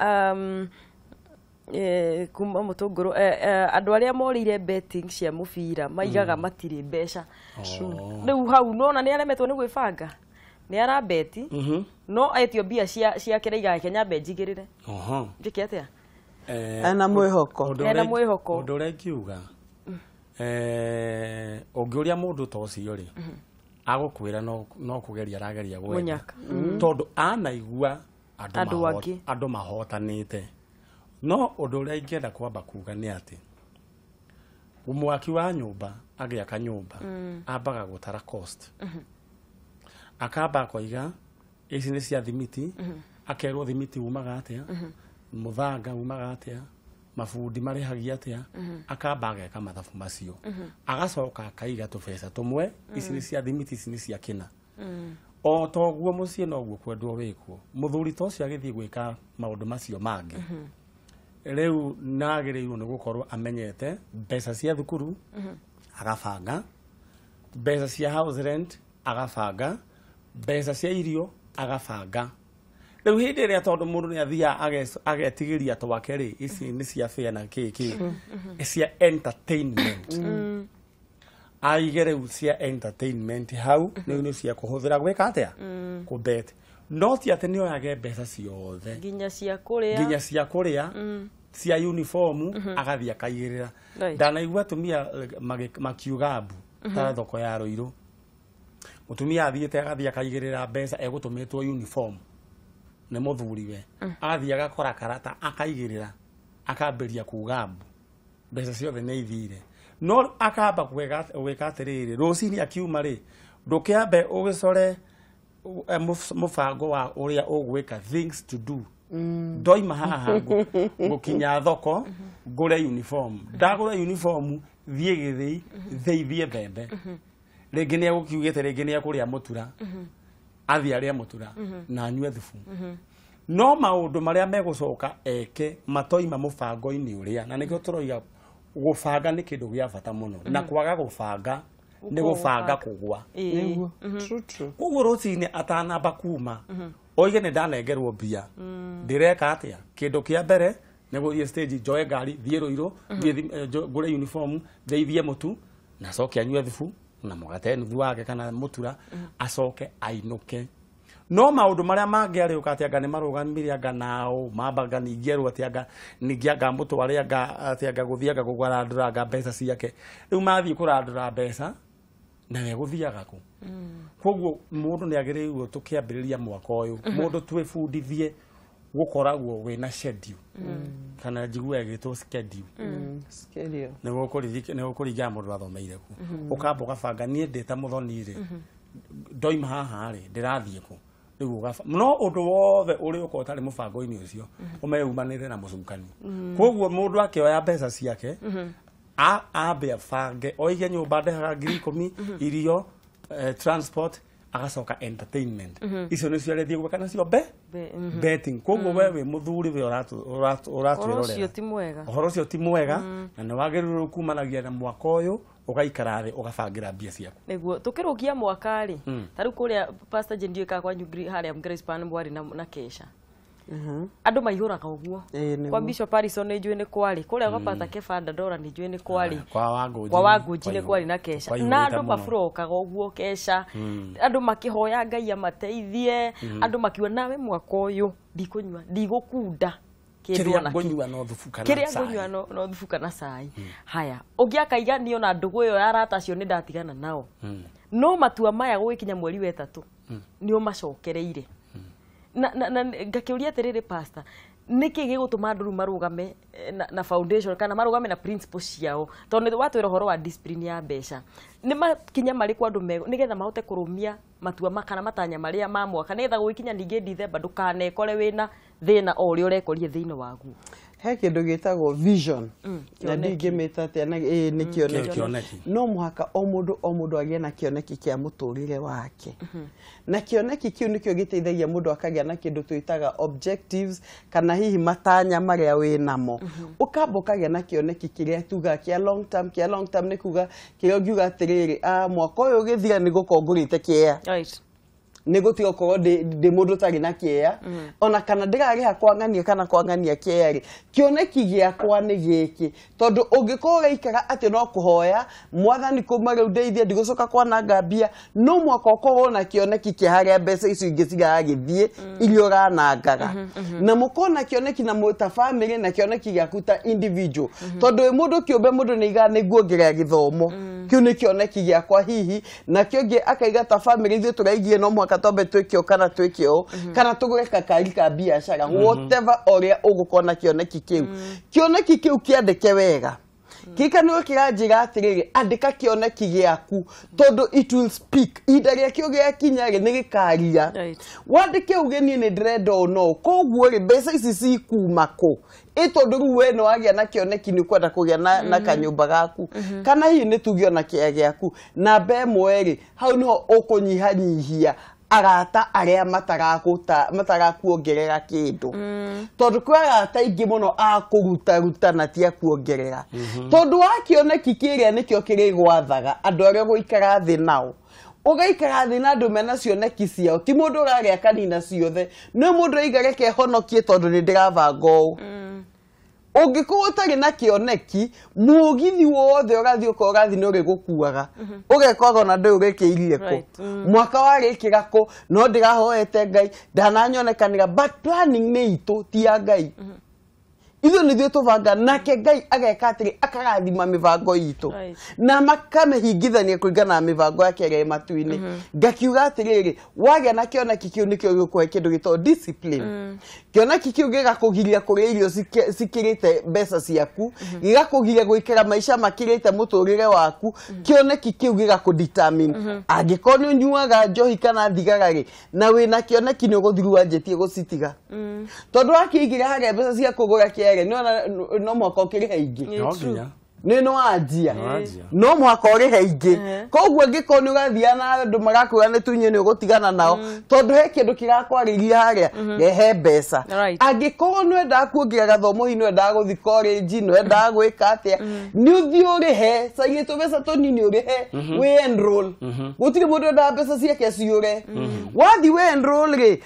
kuma mũtũngũrũ andũ arĩa morĩire betting cia mũbira maigaga matirĩ mbeca. Rĩu hau nona nĩ aremetwo nĩ gwĩbanga, nĩ arabeti no etio mbia ciake raigaga Kenya nyambe njigĩrĩre. Njĩke atĩa? Ena mwĩhoko. Ena mwĩhoko. Ũndũ ũrĩa ingiuga ũngĩũria mũndũ ta ũcio rĩ, agũkwĩra no kũgeria arageria gwetha, tondũ anaigua andũ mahotanĩte. No ũndũ ũrĩa ingĩenda kwamba kuga nĩ atĩ mwaki wa nyũmba agĩaka nyũmba ambaga gũtara cost, akamba akoiga ici nĩ cia thimiti, akerwo thimiti umaga atĩa, mũthanga umaga atĩa, mabundi marĩhagia atĩa, akamba ageka mathabu macio, agacoka akaiga tũbeca tũmwe, ici nĩ cia thimiti, ici nĩ cia kĩna. O toguo mũciĩ noguo kwendwo wĩkwo. Mũthuri ta ũcio agĩthiĩ gwĩka maũndũ macio mangĩ, rĩu nagĩrĩirwo nĩ gũkorwo amenyete mbeca cia thukuru agabanga, mbeca cia house rent agabanga, mbeca cia irio agabanga. Rĩu hĩndĩ ĩrĩa tondũ mũndũ nĩ athiaga agetigĩria twake rĩ, ici nĩ cia fare na kĩ kĩ, cia entertainment. Aige rĩu cia entertainment hau rĩu nĩ cia kũhũthĩra gwĩka atĩa, kũbet. No ti atĩ nĩ oyage mbeca ciothe nginya cia kũrĩa, nginya cia kũrĩa, cia uniform agathiĩ akaigĩrĩra. Ndanaigua atumia makiuga mbu ta thoko ya Ruiru, mũtumia athiĩte agathiĩ akaigĩrĩra mbeca egũtũmĩtwo uniform nĩ mũthuriwe, agathiĩ agakora karata akaigĩrĩra, akambĩria kuga mbu mbeca ciothe nĩ ithire. No akamba gwĩka atĩrĩrĩ, rũcinĩ akiuma rĩ, ndũkĩambe ũgĩcore mũbango wa ũrĩa ũgwĩka things to do. Ndoima haha ngũkinya thoko ngũre uniform, ndagũra uniform thiĩ gĩthĩi thĩithie mbembe, rĩngĩ nĩ egũkiugĩte rĩngĩ nĩ ekũrĩa mũtura, athiĩ arĩe mũtura na anyue thubu. No maũndũ marĩa megũcoka eke matoima mũbango-inĩ ũrĩa, na nĩkĩo tũroiga gũbanga nĩ kĩndũ gĩa bata mũno, na kwaga gũbanga nĩ gũbanga kũgwa. Koguo rũcinĩ atanamba kuma oige nĩ ndanengerwo mbia, ndĩreka atĩa? Kĩndũ kĩa mbere nĩ gũthiĩ stage, njoe ngari thiĩ Ruiru, thiĩ ngũre uniform, ndeithie mũtu, na acoke anyue thubu na mũgate nuthu wake kana mũtura, acoke ainũke. No maũndũ marĩa mangĩ arĩũka atĩ anga nĩ marũgamire anga nao mambanga ningĩ erwo atĩ anga ningĩ anga mũtware anga atĩ anga gũthiĩ anga kũgarandũra anga mbeca ciake. Rĩu mathiĩ kũrandũra mbeca na we gũthiaga kũ? Koguo mũndũ nĩ agĩrĩirwo tũkĩambĩrĩria mwaka ũyũ, mũndũ twĩbundithie gũkoragwo wĩna schedule, kana njigue ĩgĩtwo schedule. Nĩ gũkũringana mũndũ athomeire kũ. Ũkamba ũgabanga niĩ ndĩ ta mũthoni rĩ, ndoima haha rĩ, ndĩrathiĩ kũ? Rĩu no ũndũ wothe ũrĩa ũkorwo ũtarĩ mũbango-inĩ ũcio ũmeumanĩre na mũcukani. Koguo mũndũ akĩoya mbeca ciake ambe abange, oige nyũmba ndehaga 10,000, irio, transport, Agacoka entertainment. Icio nĩcio arethiĩ gwĩka nacio betting. Koguo we wĩ mũthuri we ũratwĩrorera, ũcio ti mwega. Ũhoro ũcio ti mwega, na nĩ wagĩrĩirwo kumanagia na mwaka ũyũ ũgaikara thĩ ũgabangĩra mbia ciaku. Nĩguo tũkĩrũkia mwaka rĩ, ta rĩu kũrĩa Pastor Jane ndiũĩ kana kwanyu harĩa Grace Pan mwarĩ na kesha, andũ maihũraga ũguo. Kwa Bishop Harrison nĩ njũĩ nĩ kwarĩ, kũrĩa gwa Pastor Kefa Dandora nĩ njũĩ nĩ kwarĩ, kwa Wangũnji, kwa Wangũnji nĩ kwarĩ na kesha, na andũ maburokaga ũguo kesha, andũ makĩhoya Ngai amateithie, andũ makiuga nawe mwaka ũyũ ndikũnyua, ndigũkunda kĩrĩa ngũnyua no thubu kana cai, kĩrĩa ngũnyua no thubu kana cai. Haya, ũngĩ akaiga niĩ ona ndũgũ ĩyo ya arata acio nĩ ndatigana nao, no matua maya gũgĩkinya mweri wa ĩtatũ nĩ ũmacokereire. Na ngakĩũria atĩrĩrĩ pastor, nĩkĩ gĩgũtũma andũ rĩu marũgame na foundation kana marũgame na principles ciao, tondũ nĩ watwĩra ũhoro wa discipline ya mbeca, nĩ makinya marĩkũ andũ nĩgetha mahote kũrũmia matua kana matanya marĩa ma mwaka, nĩgetha gũgĩkinya ningĩ December ndũkanekore wĩna thĩna o ũrĩa ũrekorire thĩinĩ waguo? He kĩndũ gĩtagwo vision, na ndingĩmĩta atĩa, nĩ kĩoneki. No mũhaka o mũndũ agĩe na kĩoneki kĩa mũtũrĩre wake, na kĩoneki kĩu nĩkĩo gĩteithagia mũndũ akagĩa na kĩndũ twĩtaga objectives, kana hihi matanya marĩa wĩ namo. Ũkamba ũkagĩa na kĩoneki kĩrĩa tuga kĩa long term. Kĩa long term nĩ kuga kĩrĩa ũngiuga atĩrĩrĩ, mwaka ũyũ ũgĩthira nĩ gũkorwo ngũrĩte kĩea, nĩ gũtiga gũkorwo ndĩ mũndũ ũtarĩ na kĩea, ona kana ndĩrarĩha kwang'ania kana kwang'ania kĩea rĩ, kĩoneki gĩakwa nĩ gĩkĩ. Tondũ ũngĩkorwo ũraikara atĩ no kũhoya mwathani kuma rĩu ndeithie ndigũcoka kwananga mbia, no mwaka ũkorwo na kĩoneki kĩa harĩa mbeca icio ingĩ ciragĩthiĩ iria ũranangaga, na mũkorwo na kĩoneki na ta family na kĩoneki gĩaku ta individual. Tondũ wĩ mũndũ kĩũmbe, mũndũ nĩ aigaga nĩ nguongerera gĩthomo, kĩu nĩ kĩoneki gĩakwa hihi, na kĩo ũngĩ akaiga ta family ithuĩ tũraigie no mũhaka twambe twĩke ũũ kana twĩke ũũ, kana tũgũre kakari ka biacara, whatever ũrĩa ũgũkorwo na kĩoneki kĩu. Kĩoneki kĩu kĩandĩke wega, kĩka nĩwe kĩranjĩra atĩrĩrĩ, andĩka kĩoneki gĩaku, tondũ it will speak. Ihinda rĩakĩo gĩakinya rĩ, nĩ gĩkaria. Wandĩke uge niĩ nĩ ndĩrenda ũũ na ũũ, koguo rĩ mbeca ici cikuma kũ? Ĩ tondũ rĩu we nĩ wagĩa na kĩoneki nĩ ũkwenda kũgĩa na kanyũmba gaku, kana hihi nĩ tuge ona kĩea gĩaku. Namba ĩmwe rĩ, hau nĩho ũkũnyihanyihia arata arĩa matarakuongerera kĩndũ, tondũ kwĩ arata aingĩ mũno a kũrutaruta na ti a kuongerera. Tondũ wa kĩoneki kĩrĩa nĩkĩo kĩrĩgwathaga andũ arĩa ũgũikara thĩ nao, ũgaikara thĩ na andũ mena cioneki ciao, ti mũndũ ũrarĩa kanina ciothe, nĩ mũndũ aiga reke honokie tondũ nĩ ndĩrabanga ũũ. Ũngĩkorwo ũtarĩ na kĩoneki, mũgithi wothe ũrathiĩ ũkorwo ũrathiĩ nĩ ũrĩgũkuaga, ũgekoraga ona ndũĩ ũrĩkĩirie kũ, mwaka warĩkĩra kũ, no ndĩrahoete Ngai ndananyonekanĩra. But planning nĩ itũ, ti ya Ngai. Ithuĩ nĩ ithuĩ tũbanga, nake Ngai ageka atĩrĩ, akarathima mĩbango itũ na makamĩhingithania kũringana na mĩbango yake ĩrĩa ĩ matu-inĩ. Ngakiuga atĩrĩrĩ, wagĩa na kĩoneki kĩu nĩkĩo gĩgũkũhe kĩndũ gĩtagwo discipline. Kĩoneki kĩu gĩgakũgiria kũrĩa irio cikĩrĩte mbeca ciaku, gĩgakũgiria gũikara maica makĩrĩte mũtũrĩre waku. Kĩoneki kĩu gĩgakũ determine. Angĩkorwo nĩ ũnyuaga njohi kana thigara rĩ, na wĩna kĩoneki nĩ ũgũthiĩ wanjĩtie gũcitiga, tondũ wakĩigĩra harĩa mbeca cia kũgũra kĩere, no mũhaka ũkĩrĩhe ingĩ. Nĩ no wanjia, no mũhaka ũrĩhe ingĩ. Koguo angĩkorwo nĩ ũrathiaga na andũ marakwĩra nĩ tunyue, nĩ ũgũtigana nao, tondũ he kĩndũ kĩrakwarĩria harĩa, rehe mbeca. Angĩkorwo nĩ wendaga kuongerera gathomo, hihi nĩ wendaga gũthiĩ college, nĩ wendaga gwĩka atĩa, nĩ ũthiĩ ũrĩhe carie tũbeca tũnini ũrĩhe wĩ enroll. Gũtirĩ mũndũ wendaga mbeca ciake ciũre. Wathiĩ wĩ enroll rĩ,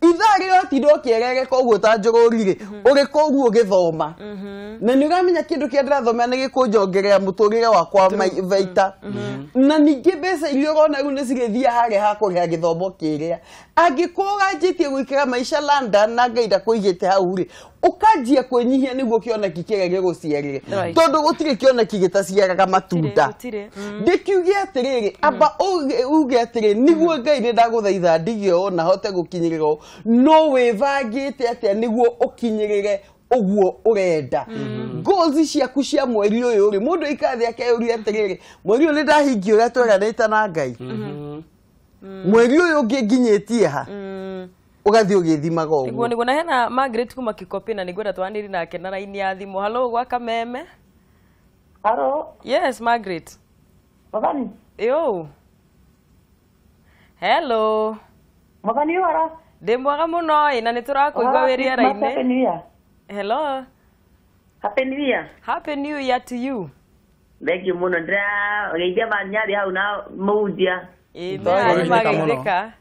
ithaa rĩrĩa watinda ũkĩerereka ũguo ta njũrũri rĩ, ũrĩ kũu ũgĩthoma, na nĩ ũramenya kĩndũ kĩrĩa ndĩrathomera nĩ gĩkũnjongerera mũtũrĩre wakwa baita. Na ningĩ mbeca iria ũrona rĩu nĩ cigĩthiĩ harĩa ha kũrĩha gĩthomo kĩrĩa. Angĩkorwo ũranjĩtie gũikara maica London na Ngai ndakũigĩte hau rĩ, ũkanjia kwĩnyihia nĩguo kĩoneki kĩrĩa gĩgũciarĩre, tondũ gũtirĩ kĩoneki gĩtaciaraga matunda. Ndĩkiuge atĩrĩrĩ, amba uge atĩrĩ, nĩguo Ngai nĩ ndagũthaitha ndige ũũ na hote gũkinyĩrĩra ũũ, no wĩbangĩte atĩa nĩguo ũkinyĩrĩre ũguo ũrenda? Goals ciaku cia mweri ũyũ rĩ, mũndũ aikara thĩ akeyũria atĩrĩrĩ, mweri ũyũ nĩ ndahingia ũrĩa tweranĩte na Ngai, mweri ũyũ ũngĩ nginyĩtie ha? Ũgathiĩ ũgĩthimaga ũguo. Nĩguo nĩguo. Na hena Margaret kuma Kikopĩ, na nĩngwenda twanĩri nake na raini ya thimũ. Hello, gwa Kameme. Hello. Yes, Margaret. Babani. Yo. Hello. Muthoni ũhoro? Ndĩ mwega mũno ĩ na nĩ tũrakũigua wĩ rĩera-inĩ. Happy New Year. Hello. Happy New Year. Happy New Year to you. Thank you mũno ndĩrageithia manyarĩ hau na mũhunjia. Ĩ Twageithĩka mũno. nĩmageithĩka.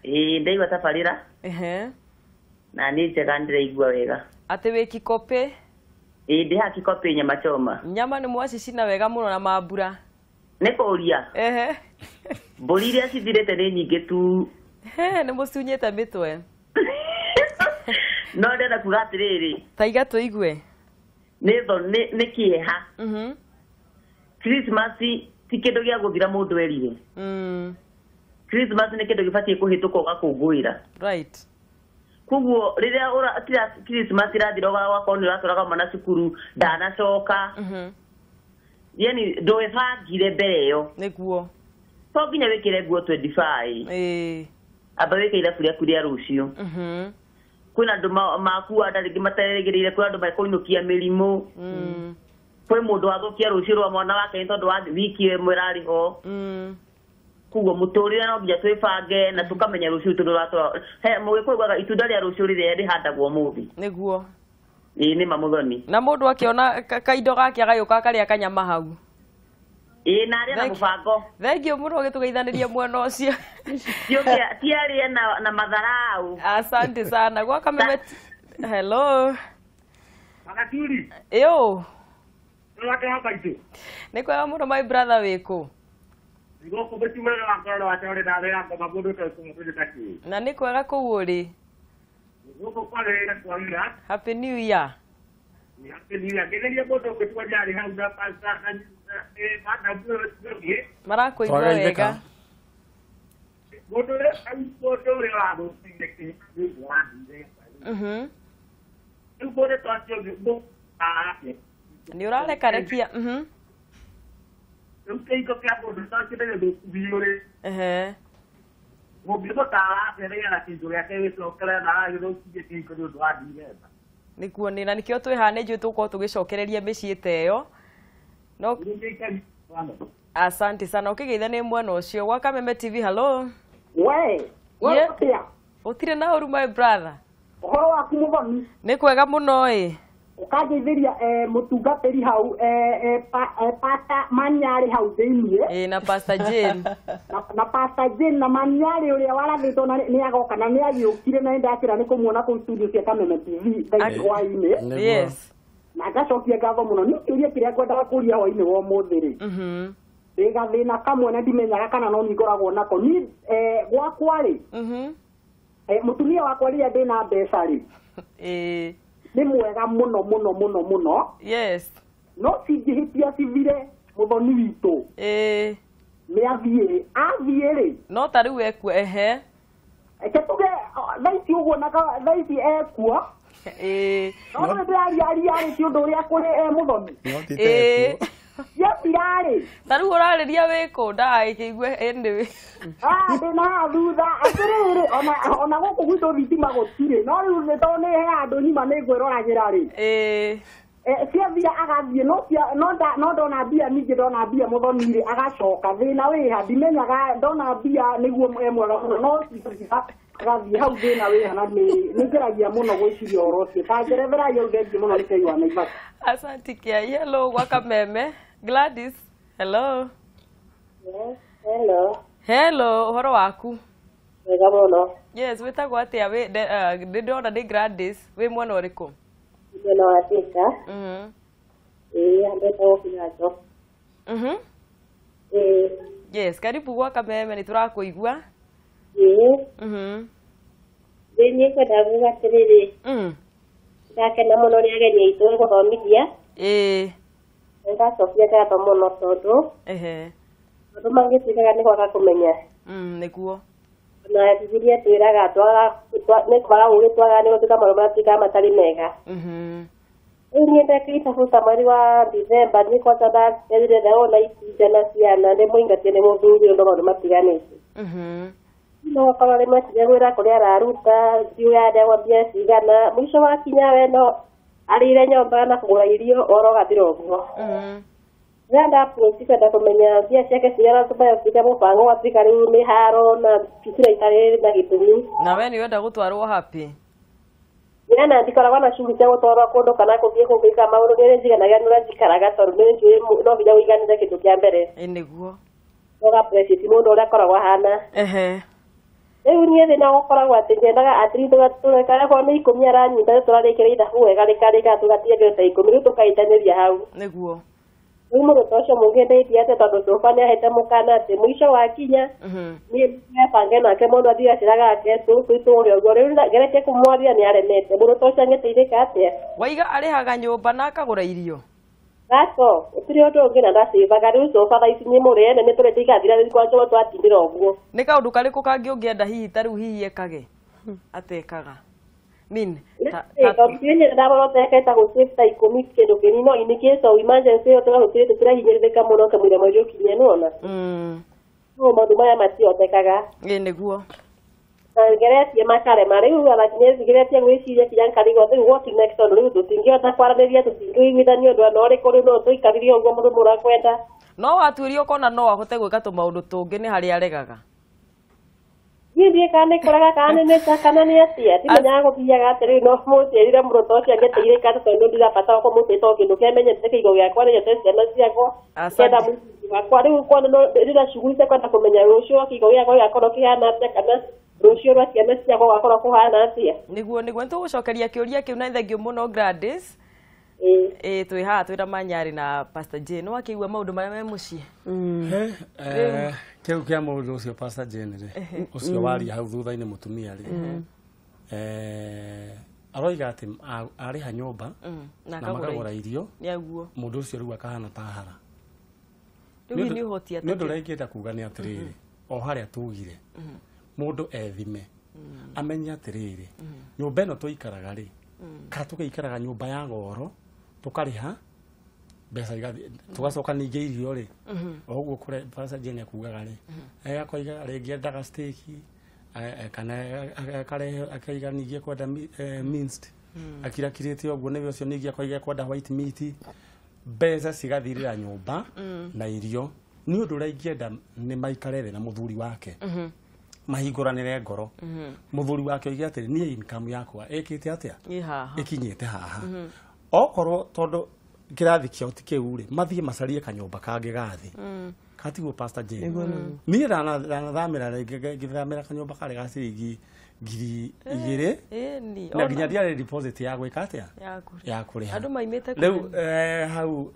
Ĩ ndaigua tabarĩra. Ehe. Na nĩ njega ndĩraigua wega. Atĩ wĩ Kikopĩ? Ĩ ndĩ haha Kikopĩ nyama choma. Nyama nĩ mwacicina wega mũno na mambura. Nĩ kũũria. Ehe. Mbũri iria cithirĩte nĩ nyingĩ tu. He, nĩ mũcunyĩte mĩtwe. No ndĩrenda kuga atĩrĩrĩ. Ta iga tũigue. Nĩ nĩ kĩeha. Mhm. Christmas ti kĩndũ gĩa gũthira mũndũ erire. Christmas nĩ kĩndũ gĩbatiĩ kũhĩtũka ũgakũngũĩra. Right. Koguo rĩrĩa Christmas ĩrathira ũgakorwo nĩ ũratwaraga mwana cukuru ndanacoka. Yani ndwĩbangire mbere ĩyo. Nĩguo. To nginya wĩkĩre nguo 25. Ĩĩ. Amba wĩke irabu rĩaku rĩa rũciũ. Kwĩna andũ makua nda rĩngĩ materĩgĩrĩire, kwĩna andũ mekũinũkia mĩrimũ. Kwĩ mũndũ wathũkia rũciũ rwa mwana wake nĩ tondũ wa wiki ĩmwe ĩrarĩ ho. Koguo mũtũrĩre no nginya twĩbange na tũkamenya rũciũ tondũ ũratwara. He mũgĩkũyũ ugaga itunda rĩa rũciũ rĩrĩa rĩhandagwo ũmũthĩ. Nĩguo. Ĩĩ nĩ ma Mũthoni. Na mũndũ akĩona kaindo gake agagĩũka akarĩa kanyama hau. Ĩĩ na arĩa na mũbango. Thank you mũno ũgĩtũgeithanĩria mwena ũcio. Ti arĩe na matharau. Asante sana. Gwa Kameme. Hello. Magaturi. Ĩyo. Nĩ Nĩ kwega mũno my brother wĩkũ? Na nĩ kwega kũu ũrĩ? Happy New Year. Marakũigua wega. Nĩ ũrarekarekia. Ehe. Nĩguo nĩ na nĩkĩo twĩ haha nĩ njũĩ tũgũkorwo tũgĩcokereria mĩciĩ ta ĩyo. No asante sana ũkĩgeithania mwena ũcio. Gwa Kameme TV, hello. We, Yeah. Gũtirĩ na ũru my brother. Ũhoro waku Mũthoni? Nĩ kwega mũno ĩ. Ũkangeithĩria mũtungatĩri hau Pastor Manyarĩ hau thĩiniĩ. Ĩ na Pastor Jane. Na Pastor Jane na Manyarĩ ũrĩa warathĩtwo na nĩ agoka na nĩ agĩũkire na nĩndakĩra nĩ kũmuona kũu studio cia Kameme TV thaa ici hwaĩ-inĩ. Yes. Na ngacokia ngatho mũno. Niĩ kĩũria kĩrĩa ngwendaga kũria hwaĩ-inĩ wa ũmũthĩ rĩ. Ndĩ gathĩna kamwe na ndimenyaga kana no niĩ ngoragwo nako. Niĩ gwakwa rĩ. Mũtumia wakwa rĩrĩa ndĩna mbeca rĩ. Ĩ. Nĩ mwega mũno mũno mũno mũno. Yes. No cingĩhĩtia cithire Mũthoni witũ. Ĩ. Nĩ athiĩ. Athiĩ rĩ. No ta rĩu ekuo ehe. Reke tuge thaa ici ũguo na thaa ici ekuo. Ĩ. No nĩ ndĩrariaria rĩ ti ũndũ ũrĩa kũrĩ Mũthoni. No ti ta ekuo. Ciathira rĩ. Ta rĩu ũrarĩria wĩkũ ndagagĩkĩigue anyway. Ah, ndĩna haha thutha. Atĩrĩrĩ, ona gũkũ gwitũ thitima gũtirĩ. No rĩu nĩ tondũ nĩ he handũ nyuma nĩ ngwĩroragĩra rĩ. Ĩ. Ciathira agathiĩ no ndona mbia ningĩ ndona mbia Mũthoni rĩ agacoka. Thĩna wĩha ndimenyaga ndona mbia nĩguo e mwega mũno no agathiĩ hau thĩna wĩha na nĩ ngeragia mũno gwĩciria ũhoro ũcio. Ta njeretherai hau thengiũ mũno nĩ Kei wa Naivasha. Asante Kiai. Hello gwa Kameme. Gladys. Hello. Yes, hello. Hello, ũhoro waku? Wega mũno. Yes, wĩtagwo atĩa? Nĩ ndĩrona nĩ Gladys. Wĩ mwena ũrĩkũ? Mwena wa Thika. Ĩĩ, andĩtwo Kĩganjo. Ĩĩ. Yes, karibu gwa Kameme nĩ tũrakũigua. Ĩĩ. Niĩ ngwenda kuga atĩrĩrĩ. Ndakena mũno nĩ ageni aitũ nĩ gũthomithia. Ĩĩ. Nĩndacokia ngatho mũno tondũ. Ehe. Maũndũ mangĩ tuĩkaga nĩ kwaga kũmenya. Nĩguo. Na Bibilia twĩraga nĩ kwaga ũũgĩ twagaga nĩguo twĩka maũndũ marĩa twĩkaga matarĩ mega. Rĩu niĩ ndekĩte mweri wa December nĩ kwanza ndathire ndawona itinga na ciana ndĩmũingatie nĩ mũthuri ũndũ maũndũ matiganĩte. No akorwo rĩmwe tigagwĩra kũrĩa araruta ndiũĩ arendagwo mbia cigana mũico wakinya we no arĩire nyũmba na kũgũra irio oro gathira ũguo. Renda approach kwenda kũmenya mbia ciake cigana tũmaya mũbango gwatuĩka rĩu nĩ haro na titira itarĩ na gĩtũmi. Na we nĩ wenda gũtwarwo happy? Nĩ ndikoragwo na shughuli cia gũtwarwo kũndũ kana gũthiĩ kũngĩ maũndũ nĩ njiganagia nĩ ũrĩa njikaraga tondũ nĩ njũĩ no nginya ũiganĩre kĩndũ kĩa mbere. Ĩ nĩguo. Ũga appreciate mũndũ ũrĩa akoragwo ahana. Ehe. Rĩu niĩ thĩna gũkoragwo atĩ nyendaga at least tũgekara korwo nĩ 10 aranyita tũrarĩkĩra ithabu wega rĩkarĩka tũgatiga kĩndũ ta 10 rĩu tũkaitanĩria hau. Nĩguo. Rĩu mũndũ ta ũcio mũngĩndeithia atĩa tondũ cuba nĩahete mũkana atĩ mũico wakinya niĩ nĩebange nake mũndũ athiĩ aciraga ake tũitũre ũguo rĩu ngeretie kũmwaria nĩaremete mũndũ ta ũcio angĩteithĩka atĩa? Waiga arĩhaga nyũmba na akagũra irio. That's all. Gũtirĩ ũndũ ũngĩ na ndacĩvaga rĩu cuba thaa ici nĩ mũrĩene nĩ tũrĩte igathira rĩu kwanja twatindĩra ũguo. Nĩ kaũndũ karĩkũ kangĩ ũngĩenda hihi ta rĩu hihi ekage atekaga? Mean tondũ ndaborotete gũsave ta 10 kĩndũ kĩnini no in case of emergency ĩyo tũgagũtirĩ tũtirahinyĩrĩrĩka mũno kamũira mweri ũkinye nĩwona. No maũndũ maya matihotekaga. Ĩ nĩguo. Na ngeretie makarema rĩu ona nginya ngeretie gwĩciria kinya nkarigwo rĩu what next tondũ rĩu tũtingĩhota kwaranĩria tũtingĩiguithania ũndũ ona ũrĩkũ rĩu no tũikarire ũguo mũndũ mũrakwenda. No watuĩria ũkona no ahote gwĩka tũmaũndũ tũngĩ nĩ harĩa aregaga. Niĩ ndiũĩ kana nĩ kũrega kana nĩ nĩca kana nĩ atĩa ndimenyaga gũthiaga atĩrĩrĩ no mũnjĩrire mũndũ ta ũcio angĩteithĩka atĩa tondũ ndirabatara kũmũteithia o kĩndũ kĩrĩa menyete kĩigo gĩakwa nĩnyete ciana ciakwa kenda mũciĩ wakwa rĩu kuona ndĩna shughuli cia kwenda kũmenya rũciũ kĩigo gĩakwa gĩgakorwo kĩhana atĩa kana rũciũ rwa ciana ciakwa gũgakorwo kũhana atĩa. Nĩguo nĩguo nĩtũgũcokeria kĩũria kĩu na thengiũ mũno Gladys. Ĩ twĩ haha twĩna Manyarĩ na Pastor Jane wakĩigua maũndũ marĩa me mũciĩ. Kĩu kĩa mũndũ ũcio Pastor Jane rĩ ũcio waria hau thutha-inĩ mũtumia rĩ aroiga atĩ arĩha nyũmba na makagũra irio nĩaguo mũndũ ũcio rĩu akahana ta hara. Rĩu nĩ ũhoti atĩ nĩ ũndũ ũrĩa ingĩenda kuga nĩ atĩrĩrĩ o harĩa tugire mũndũ ethime amenye atĩrĩrĩ nyũmba ĩno tũikaraga rĩ kana tũgĩikaraga nyũmba ya goro tũkarĩha mbeca igathiĩ tũgacoka ningĩ irio rĩ o ũguo kũrĩa Pastor Jane akugaga rĩ akoiga rĩngĩ endaga steak kana akarehe akaiga ningĩ ekwenda minced akirakirĩte ũguo nĩwe ũcio ningĩ akoiga ekwenda white meat mbeca cigathirĩra nyũmba na irio nĩ ũndũ ũrĩa ingĩenda nĩ maikare thĩ na mũthuri wake mahingũranĩre ngoro mũthuri wake oige atĩrĩ niĩ income yakwa ĩkĩte atĩa ĩkinyĩte haha okorwo tondũ kĩrathi kĩao ti kĩu rĩ mathiĩ macarie kanyũmba kangĩ gathĩ katiguo Pastor Jane niĩ ndanathamĩra rĩngĩ ngĩthamĩra kanyũmba karĩ ga ciringi 2,000 na nginya ndiarĩ deposit ya gwĩka atĩa ya kũrĩha andũ maimĩte rĩu hau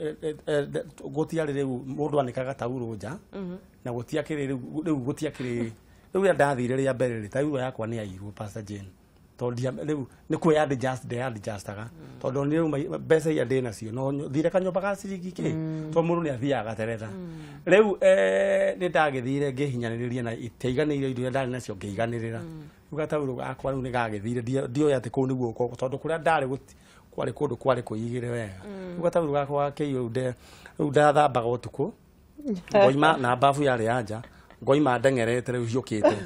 gũtiarĩ rĩu mũndũ anĩkaga taurũ nja na gũtiakĩrĩ rĩu gũtiakĩrĩ rĩu rĩrĩa ndathire rĩa mbere rĩ taurũ yakwa nĩ yairwo Pastor Jane tondũ rĩu nĩ kwĩ adjustaga tondũ nĩ rĩu mbeca iria ndĩ nacio no thire kanyũmba ga ciringi kĩ tondũ mũndũ nĩ athiaga gateretha rĩu nĩ ndagĩthire ngĩhinyanĩrĩria na itiaiganĩire indo iria ndarĩ nacio ngĩiganĩrĩra rĩu gataurũ gakwa rĩu nĩ gagĩthire ndioĩ atĩ kũu nĩguo tondũ kũrĩa ndarĩ kwarĩ kũndũ kwarĩ kũigĩre wega rĩu gataurũ gakwa gakĩiywo rĩu ndathambaga ũtukũ ngoima na babu yarĩ ya nja ngoima ndeng'erete rĩu hiũkĩte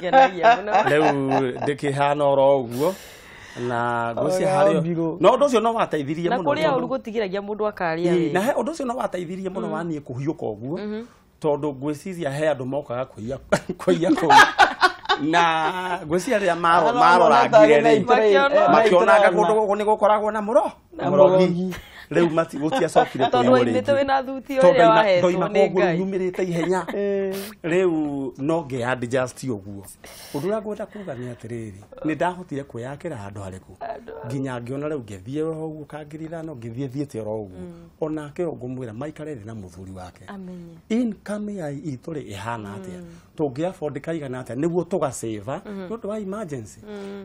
rĩu ndĩkĩhana oro ũguo na ngwĩciria harĩ no ũndũ ũcio no wateithirie mũno na kũrĩa ũru gũtigiragia mũndũ akarĩa na he ũndũ ũcio no wateithirie mũno wa niĩ kũhiũka ũguo tondũ ngwĩciria he andũ mokaga kũiya kũu na ngwĩciria rĩrĩa marorangire rĩ makĩonanga kũndũ gũkũ nĩ gũkoragwo na mũrogi rĩu gũtiacokire tondũ waimĩte wĩna thuti ũrĩa wahetwo nĩ Ngai nyumĩrĩte ihenya rĩu no ngĩ adjust ũguo ũndũ ũrĩa ngwenda kuga nĩ atĩrĩrĩ nĩ ndahotire kwĩyakĩra handũ harĩkũ nginya ngĩona rĩu ngĩthiĩ oro ũguo ka 5,000 ngĩthiĩ thiĩte oro ũguo onake ngũmwĩra maikare thĩ na mũthuri wake income ya itũ rĩ ĩhana atĩa tũngĩ afford kaigana atĩa nĩguo tũgasave nĩ ũndũ wa emergency.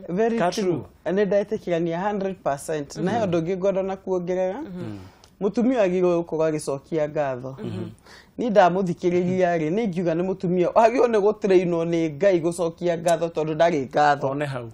Very true nĩ ndetĩkĩrania 100% na he ũndũ ũngĩ ngwenda na kuongerera mũtumia agĩrĩirwo gũkorwo agĩcokia ngatho niĩ ndamũthikĩrĩria rĩ nĩ ingiuga nĩ mũtumia agĩrĩirwo nĩ gũtrainwo nĩ Ngai gũcokia ngatho tondũ ndarĩ ngatho one hau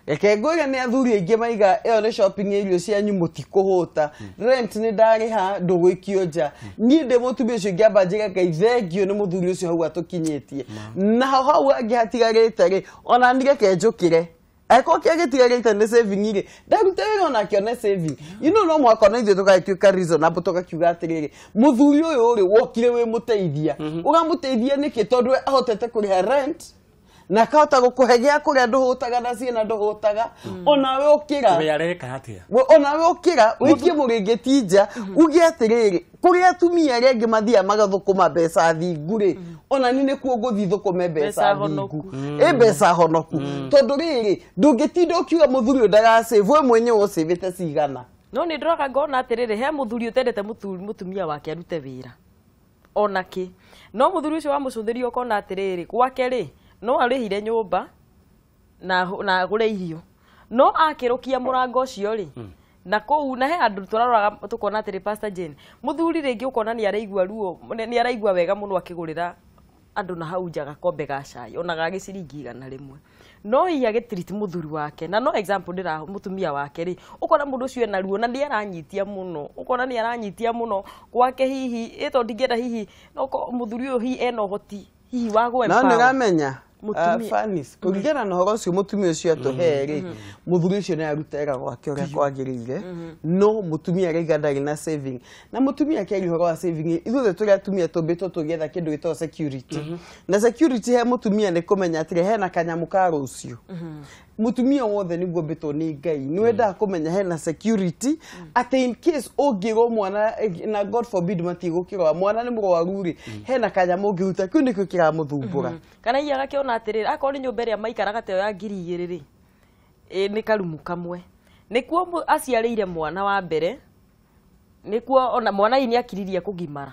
reke ngwĩre nĩ athuri aingĩ maiga ĩyo nĩ shopping ya irio cianyu mũtikũhũta rent nĩ ndarĩha ndũgũikio nja niĩ ndĩ mũtumia ũcio ingĩamba njĩre Ngai thengio nĩ mũthuri ũcio hau atũkinyĩtie naho hau angĩ hatigarĩte rĩ ona niĩ reke njũkĩre Angĩkorwo kĩrĩa gĩtigarĩte nĩ saving rĩ, ndarute wĩra onake one saving. You know, no mũhaka ona ithuĩ tũgagĩtuĩka reasonable, tũgakiuga atĩrĩrĩ, mũthuri ũyũ rĩ, wokire wĩ mũteithia, ũramũteithia nĩkĩ? Tondũ we ahotete kũrĩha rent na akahota gũkũhe gĩa kũrĩa, ndũhũtaga na ciana ndũhũtaga, onawe ũkĩra. We areka atĩa? Onawe ũkĩra ũikie mũrĩngĩti nja, uge atĩrĩrĩ, kũrĩa atumia arĩa angĩ mathiaga magathũkũma mbeca thingu rĩ, ona niĩ nĩkuo ngũthiĩ thũkũme mbeca thingu, ĩ mbeca honoku. Tondũ rĩrĩ, ndũngĩtinda ũkiuga mũthuri ũyũ ndagasave, we mwenyewe ũcĩvĩte cigana. No nĩ ndĩroka ngona atĩrĩrĩ, he mũthuri ũtendete mũtumia wake arute wĩra onake, no mũthuri ũcio wamũcũthĩria ũkona atĩrĩrĩ, gwake rĩ no arĩhire nyũmba na agũre irio, no akĩrũkia mũrango ũcio rĩ, na kũu na he andũ tũraroraga tũkona atĩrĩ, Pastor Jane, mũthuri rĩngĩ ũkona nĩ araigua ruo, nĩ araigua wega mũno akĩgũrĩra andũ na hau nja gakombe ga cai ona ga gĩciringi 100, no hihi agĩtreat mũthuri wake na no example ndĩra mũtumia wake rĩ, ũkona mũndũ ũcio ena ruo na nĩ aranyitia mũno, ũkona nĩ aranyitia mũno gwake hihi ĩ tondũ ndingĩenda hihi no mũthuri ũyũ hihi ena ũhoti hihi wa gwempa. No nĩ ũramenya Fanis, kũringana na ũhoro ũcio mũtumia ũcio atũhe rĩ, mũthuri ũcio nĩ aruta wĩra gwake ũrĩa kwagĩrĩire, no mũtumia araiga ndarĩ na saving. Na mũtumia akĩaria ũhoro wa saving, ithuothe tũrĩ atumia tũmbĩtwo tũgĩetha kĩndũ gĩtagwo security. Na security he mũtumia nĩ kũmenya atĩrĩ, hena kanyamũ ka rũciũ. Mũtumia wothe nĩguo mbĩtwo nĩ Ngai, nĩ wendaga kũmenya hena security, atĩ in case ũngĩrwo mwana, na God forbid matigũkĩrwa, mwana nĩ mũrwaru rĩ, hena kanyamũ ũngĩruta, kĩu nĩkĩo kĩramũthumbũra. Kana hihi agakĩona atĩrĩrĩ, akorwo nĩ nyũmba ĩrĩa maikaraga ta ĩyo ya 2000 rĩ, nĩ karumu kamwe, nĩkuo aciarĩire mwana wa mbere, nĩkuo ona mwana hihi nĩ akiririe kũgimara,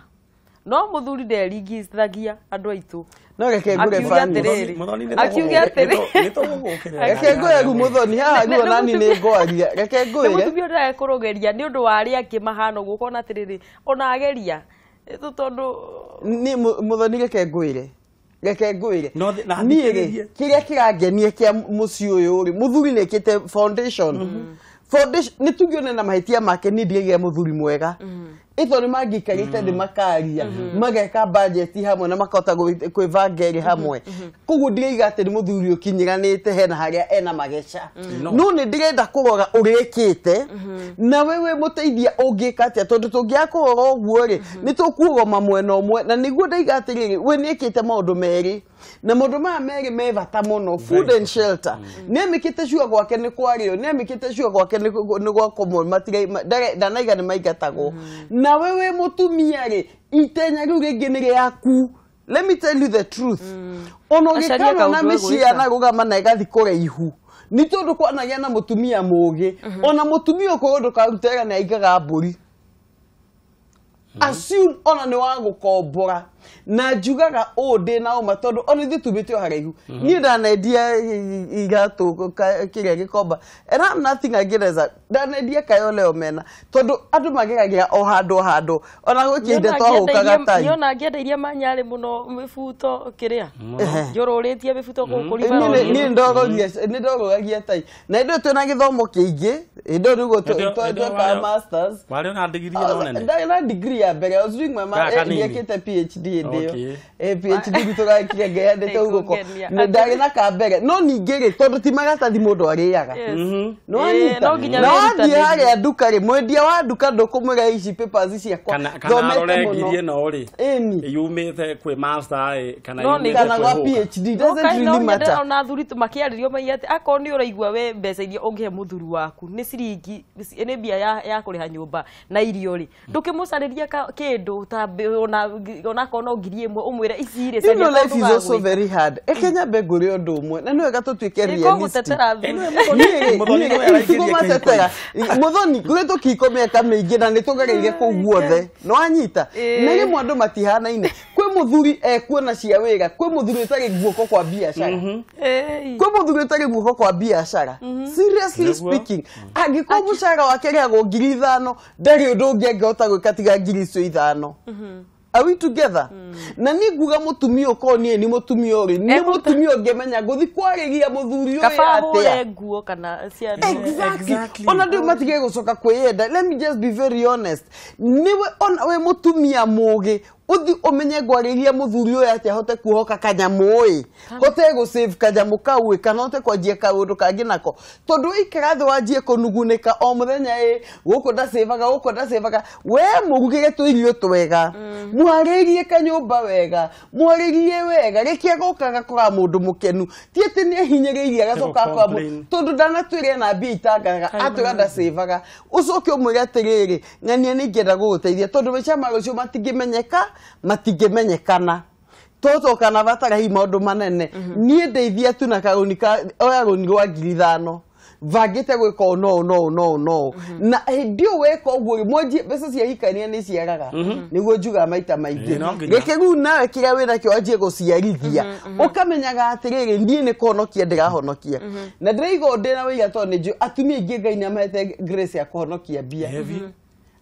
no mũthuri nderingithagia andũ aitũ. No reke ngũre Fanis. Akiuga atĩrĩrĩ, reke ngũre rĩu mũthoni haha ruo nani nĩ ngwaria, reke ngũre. Nĩ mũtumia ũrĩa ekũrũgeria nĩ ũndũ wa arĩa angĩ mahana ũguo, ũkona atĩrĩrĩ, ona ageria tondũ nĩ mũthoni, reke ngwĩre, reke ngwĩre niĩ rĩ, kĩrĩa kĩrangenia kĩa mũciĩ ũyũ rĩ, mũthuri nĩ ekĩte foundation. Foundation nĩ tuge na mahĩtia make, niĩ ndigĩire mũthuri mwega. Ĩto nĩ mangĩikarĩte thĩ makaria, mageka budget hamwe na makahota kwĩbanga erĩ hamwe. Koguo ndiraiga atĩ nĩ mũthuri ũkinyĩranĩte hena harĩa ena mageca. No nĩ ndĩrenda kũrora ũrĩa ĩkĩte, na we wĩ mũteithia ũngĩka atĩa, tondũ tũngĩaga kũrora ũguo rĩ, nĩ tũkuogoma mwena ũmwe. Na nĩguo ndaiga atĩrĩrĩ, we nĩ ĩkĩte maũndũ merĩ, na maũndũ maya merĩ me bata mũno, food and shelter. Nĩ amĩkĩte cua gwake nĩ kwarĩo, nĩ amĩkĩte cua gwake nĩ gwakomwo, ndanaiga nĩ maingatagwo. Na we wĩ mũtumia rĩ, itenya rĩu rĩngĩ nĩ rĩaku. Let me tell you the truth. Ona ũgĩkana na mĩciĩ yanarũgama na ĩgathiĩ kũraihu, nĩ tondũ kwanagĩa na mũtumia mũũgĩ. Ona mũtumia ũkorwo ndũkaruta wĩra nĩ aigaga mbũri. Assume ona nĩ wa gũkombora. Na njugaga ũũ ndĩ na ũma, tondũ ona ithuĩ tumĩte o haraihu. Niĩ ndanendia iratũ kĩrĩa gĩkomba, and I'm nothing against that. Ndanendia Kayole omena, tondũ andũ mageragĩra o handũ o handũ, ona gwĩ kĩhinda twahũkaga tai. Niona ngĩenda iria manyarĩ mũno mĩbuto kĩrĩa njũrũrĩtie mĩbuto gũkũ Niĩ nĩ ndorũragia tai, na hĩndĩ ĩyo twĩna gĩthomo kĩingĩ, hĩndĩ ĩyo nĩguo twekaga masters. Warĩ ona degree ĩno nene? Ndarĩ na degree ya mbere. I was doing my ndiekĩte PhD hĩndĩ ĩyo. PhD tũgakire ngĩhandĩte ũguo, ndarĩ na ka mbere. No ningĩ rĩ, tondũ ti maratathi mũndũ arĩaga, nĩwanyita, na wathiĩ harĩa nduka rĩ, mwendia wa nduka ndũkũmwĩra ici papers ciakwa Kana arore ngiri ĩno rĩ, yumĩte kwĩ master kana yumĩte kana gwa PhD, doesn't really matter. Ona athuri makĩarĩrio maiga atĩ akorwo nĩ ũraigua we mbeca iria ũngĩhe mũthuri waku nĩ ciringi nĩ mbia ya kũrĩha nyũmba na irio rĩ, ndũkĩmũcarĩria kĩndũ ta ona akorwo no 1000 ũmwĩre ici rĩ. You know, life is also very hard. Eke nyambe ngũre ũndũ ũmwe, na nĩ wega tũtuĩke realistic. Tigumatetera mũthoni, kũrĩ tũkiko mĩaka mĩingĩ na nĩ tũgereire kũu guothe, nĩ wanyita. Na rĩmwe andũ matihanaine. Kwĩ mũthuri ekuona cia wĩra, kwĩ mũthuri ũtarĩ guoko kwa biacara, kwĩ mũthuri ũtarĩ guoko kwa biacara. Seriously speaking, angĩkorwo mũcara wake rĩagwo 5000, ndarĩ ũndũ ũngĩ angĩhota gwĩka tiga 5,000. Are we together? Na niĩ nguga mũtumia ũkorwo niĩ nĩ mũtumia ũrĩ, nĩ mũtumia ũngĩmenya ngũthi kwarĩria mũthuri ũyũ atĩa. Nguo kana ciana. Exactly. Ona ndũ matige gũcoka kwĩyenda. Let me just be very honest. Niwe ona we mũtumia mũũgĩ Uthi umenye ngwarĩrie mũthuri ũyũ atĩ ahote kuohoka kanyamũ ĩ, hote gũ save kanyamũ kau ĩ, kana hote kwanjia kaũndũ kangĩ nako. Tondũ ikara thĩ wanjie kũnugunĩka o mũthenya ĩ, gũkũ ndacevaga, gũkũ ndacevaga. We mũrugĩre tũirio twega, mũharĩrie kanyũmba wega, mũharĩrie wega, rĩkia agoka agakora mũndũ mũkenu. Ti atĩ nĩ ehinyĩrĩirie agacoka akora tondũ ndanatwĩre na mbia itangaga, atwĩra ndacevaga. Ũcoke ũmwĩre atĩrĩrĩ, ng'ania nĩ ingĩenda gũgũteithia tondũ maica ma rũciũ matingĩmenyeka, matingĩmenyekana. Tũcoka na batara hihi maũndũ manene. Niĩ ndeithia tu na karũni ka oya rũni rwa 5,000 bangĩte gwĩka ũũ no no no no. Na hĩndĩ ĩyo weka ũguo rĩ, mwanjie mbeca cia hikania nĩ ciaraga. Nĩguo njugaga maita maingĩ. Reke rĩu nawe kĩrĩa wĩnakĩo wanjie gũciarithia. Ũkamenyaga atĩrĩrĩ, niĩ nĩ kũhonokia ndĩrahonokia. Na ndĩraigua ndĩna wĩira tondũ nĩ njũĩ atumia aingĩ Ngai nĩamahete grace ya kũhonokia mbia.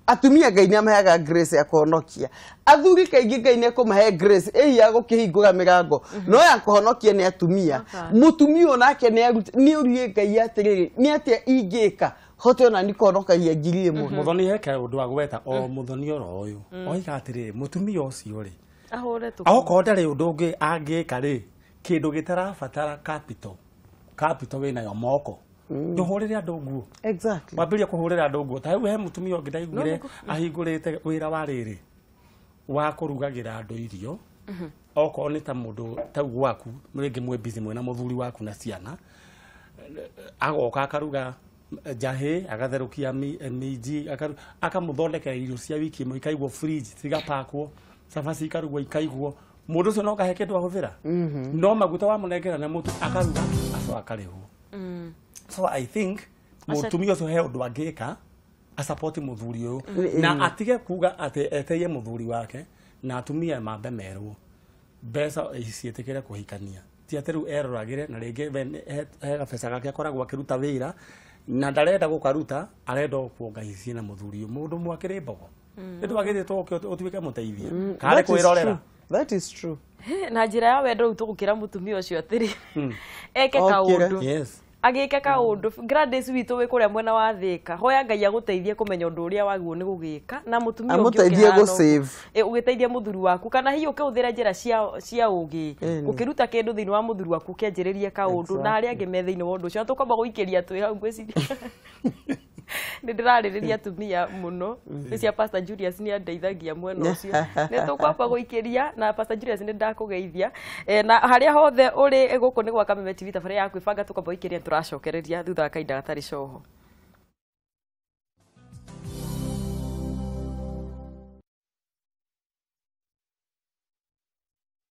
Atumia Ngai nĩamaheaga grace ya kũhonokia. Athuri kaingĩ Ngai nĩekũmahe grace ĩi ya gũkĩhingũra mĩrango, no ya kũhonokia nĩ atumia. Mũtumia onake nĩ ũrie Ngai atĩrĩrĩ, nĩ atĩa ingĩka hote ona nĩ kũhonokagia 1,000. Mũthoni heke ũndũ wa gweta o mũthoni oro ũyũ. Oiga atĩrĩrĩ, mũtumia ũcio rĩ, ahũre tũ. Okorwo ndarĩ ũndũ ũngĩ angĩka rĩ, kĩndũ gĩtarabatara capital, capital wĩnayo moko. Ndũhũrĩre andũ nguo. Exactly. Wambĩrĩria kũhũrĩra andũ nguo. Ta rĩu he mũtumia ũngĩ ndaiguire ahingũrĩte wĩra wa rĩrĩ wa kũrugagĩra andũ irio. Okorwo nĩ ta mũndũ tau gwaku, rĩngĩ mwĩ busy mwĩna mũthuri waku na ciana, agoka akaruga njahĩ, agatherũkia minji, akamũthondekera irio cia wiki ĩmwe ikaigwo fridge, cigapakwo, cabaci ikarugwo ikaigwo. Mũndũ ũcio no kahe kĩndũ ahũthĩra. No maguta wamũnengera na mũtu akaruga, acoka akarĩhwo. So I think mũtumia ũcio he ũndũ angĩka asupport mũthuri ũyũ na atige kuga atĩ eteie mũthuri wake na atumia mambe merwo mbeca ciĩtĩkĩre kũhikania. Ti atĩ rĩu eroragĩre na rĩngĩ he gabeca gake akoragwo akĩruta wĩra na ndarenda gũkaruta, arenda o kuonga ici na mũthuri ũyũ. Mũndũ mwakĩrĩ mbogo. Nĩ twagĩrĩtwo ũke ũtuĩke mũteithia. Karĩ kwĩrorera. That is true. Na njĩra ya wendo rĩu tũgũkĩra mũtumia ũcio atĩrĩ, eke kaũndũ. Yes. Agĩke kaũndũ. Gladys witũ wĩ kũrĩa mwena wa Thĩka, hoya Ngai agũteithie kũmenya ũndũ ũrĩa wagĩrĩirwo nĩ gũgĩka na mũtumia ũngĩ amũteithie gũ save. Ũgĩteithia mũthuri waku kana hihi ũkĩhũthĩra njĩra cia ũgĩ ũkĩruta kĩndũ thĩinĩ wa mũthuri waku ũkĩanjĩrĩrie kaũndũ na arĩa angĩ me thĩinĩ wa ũndũ ũcio. Tũkwamba gũikĩria twĩ hau ngwĩciria nĩ ndĩrarĩrĩria atumia mũno. Nĩ cia Pastor Julius nĩ andeithagia mwena ũcio. Nĩ tũkwamba gũikĩria na Pastor Julius nĩ ndakũgeithia. Na harĩa hothe ũrĩ gũkũ nĩ gwa Kameme TV tabarĩra ya kwĩbanga tũkwamba gũikĩria tũracokereria thutha wa kahinda gatarĩ coho.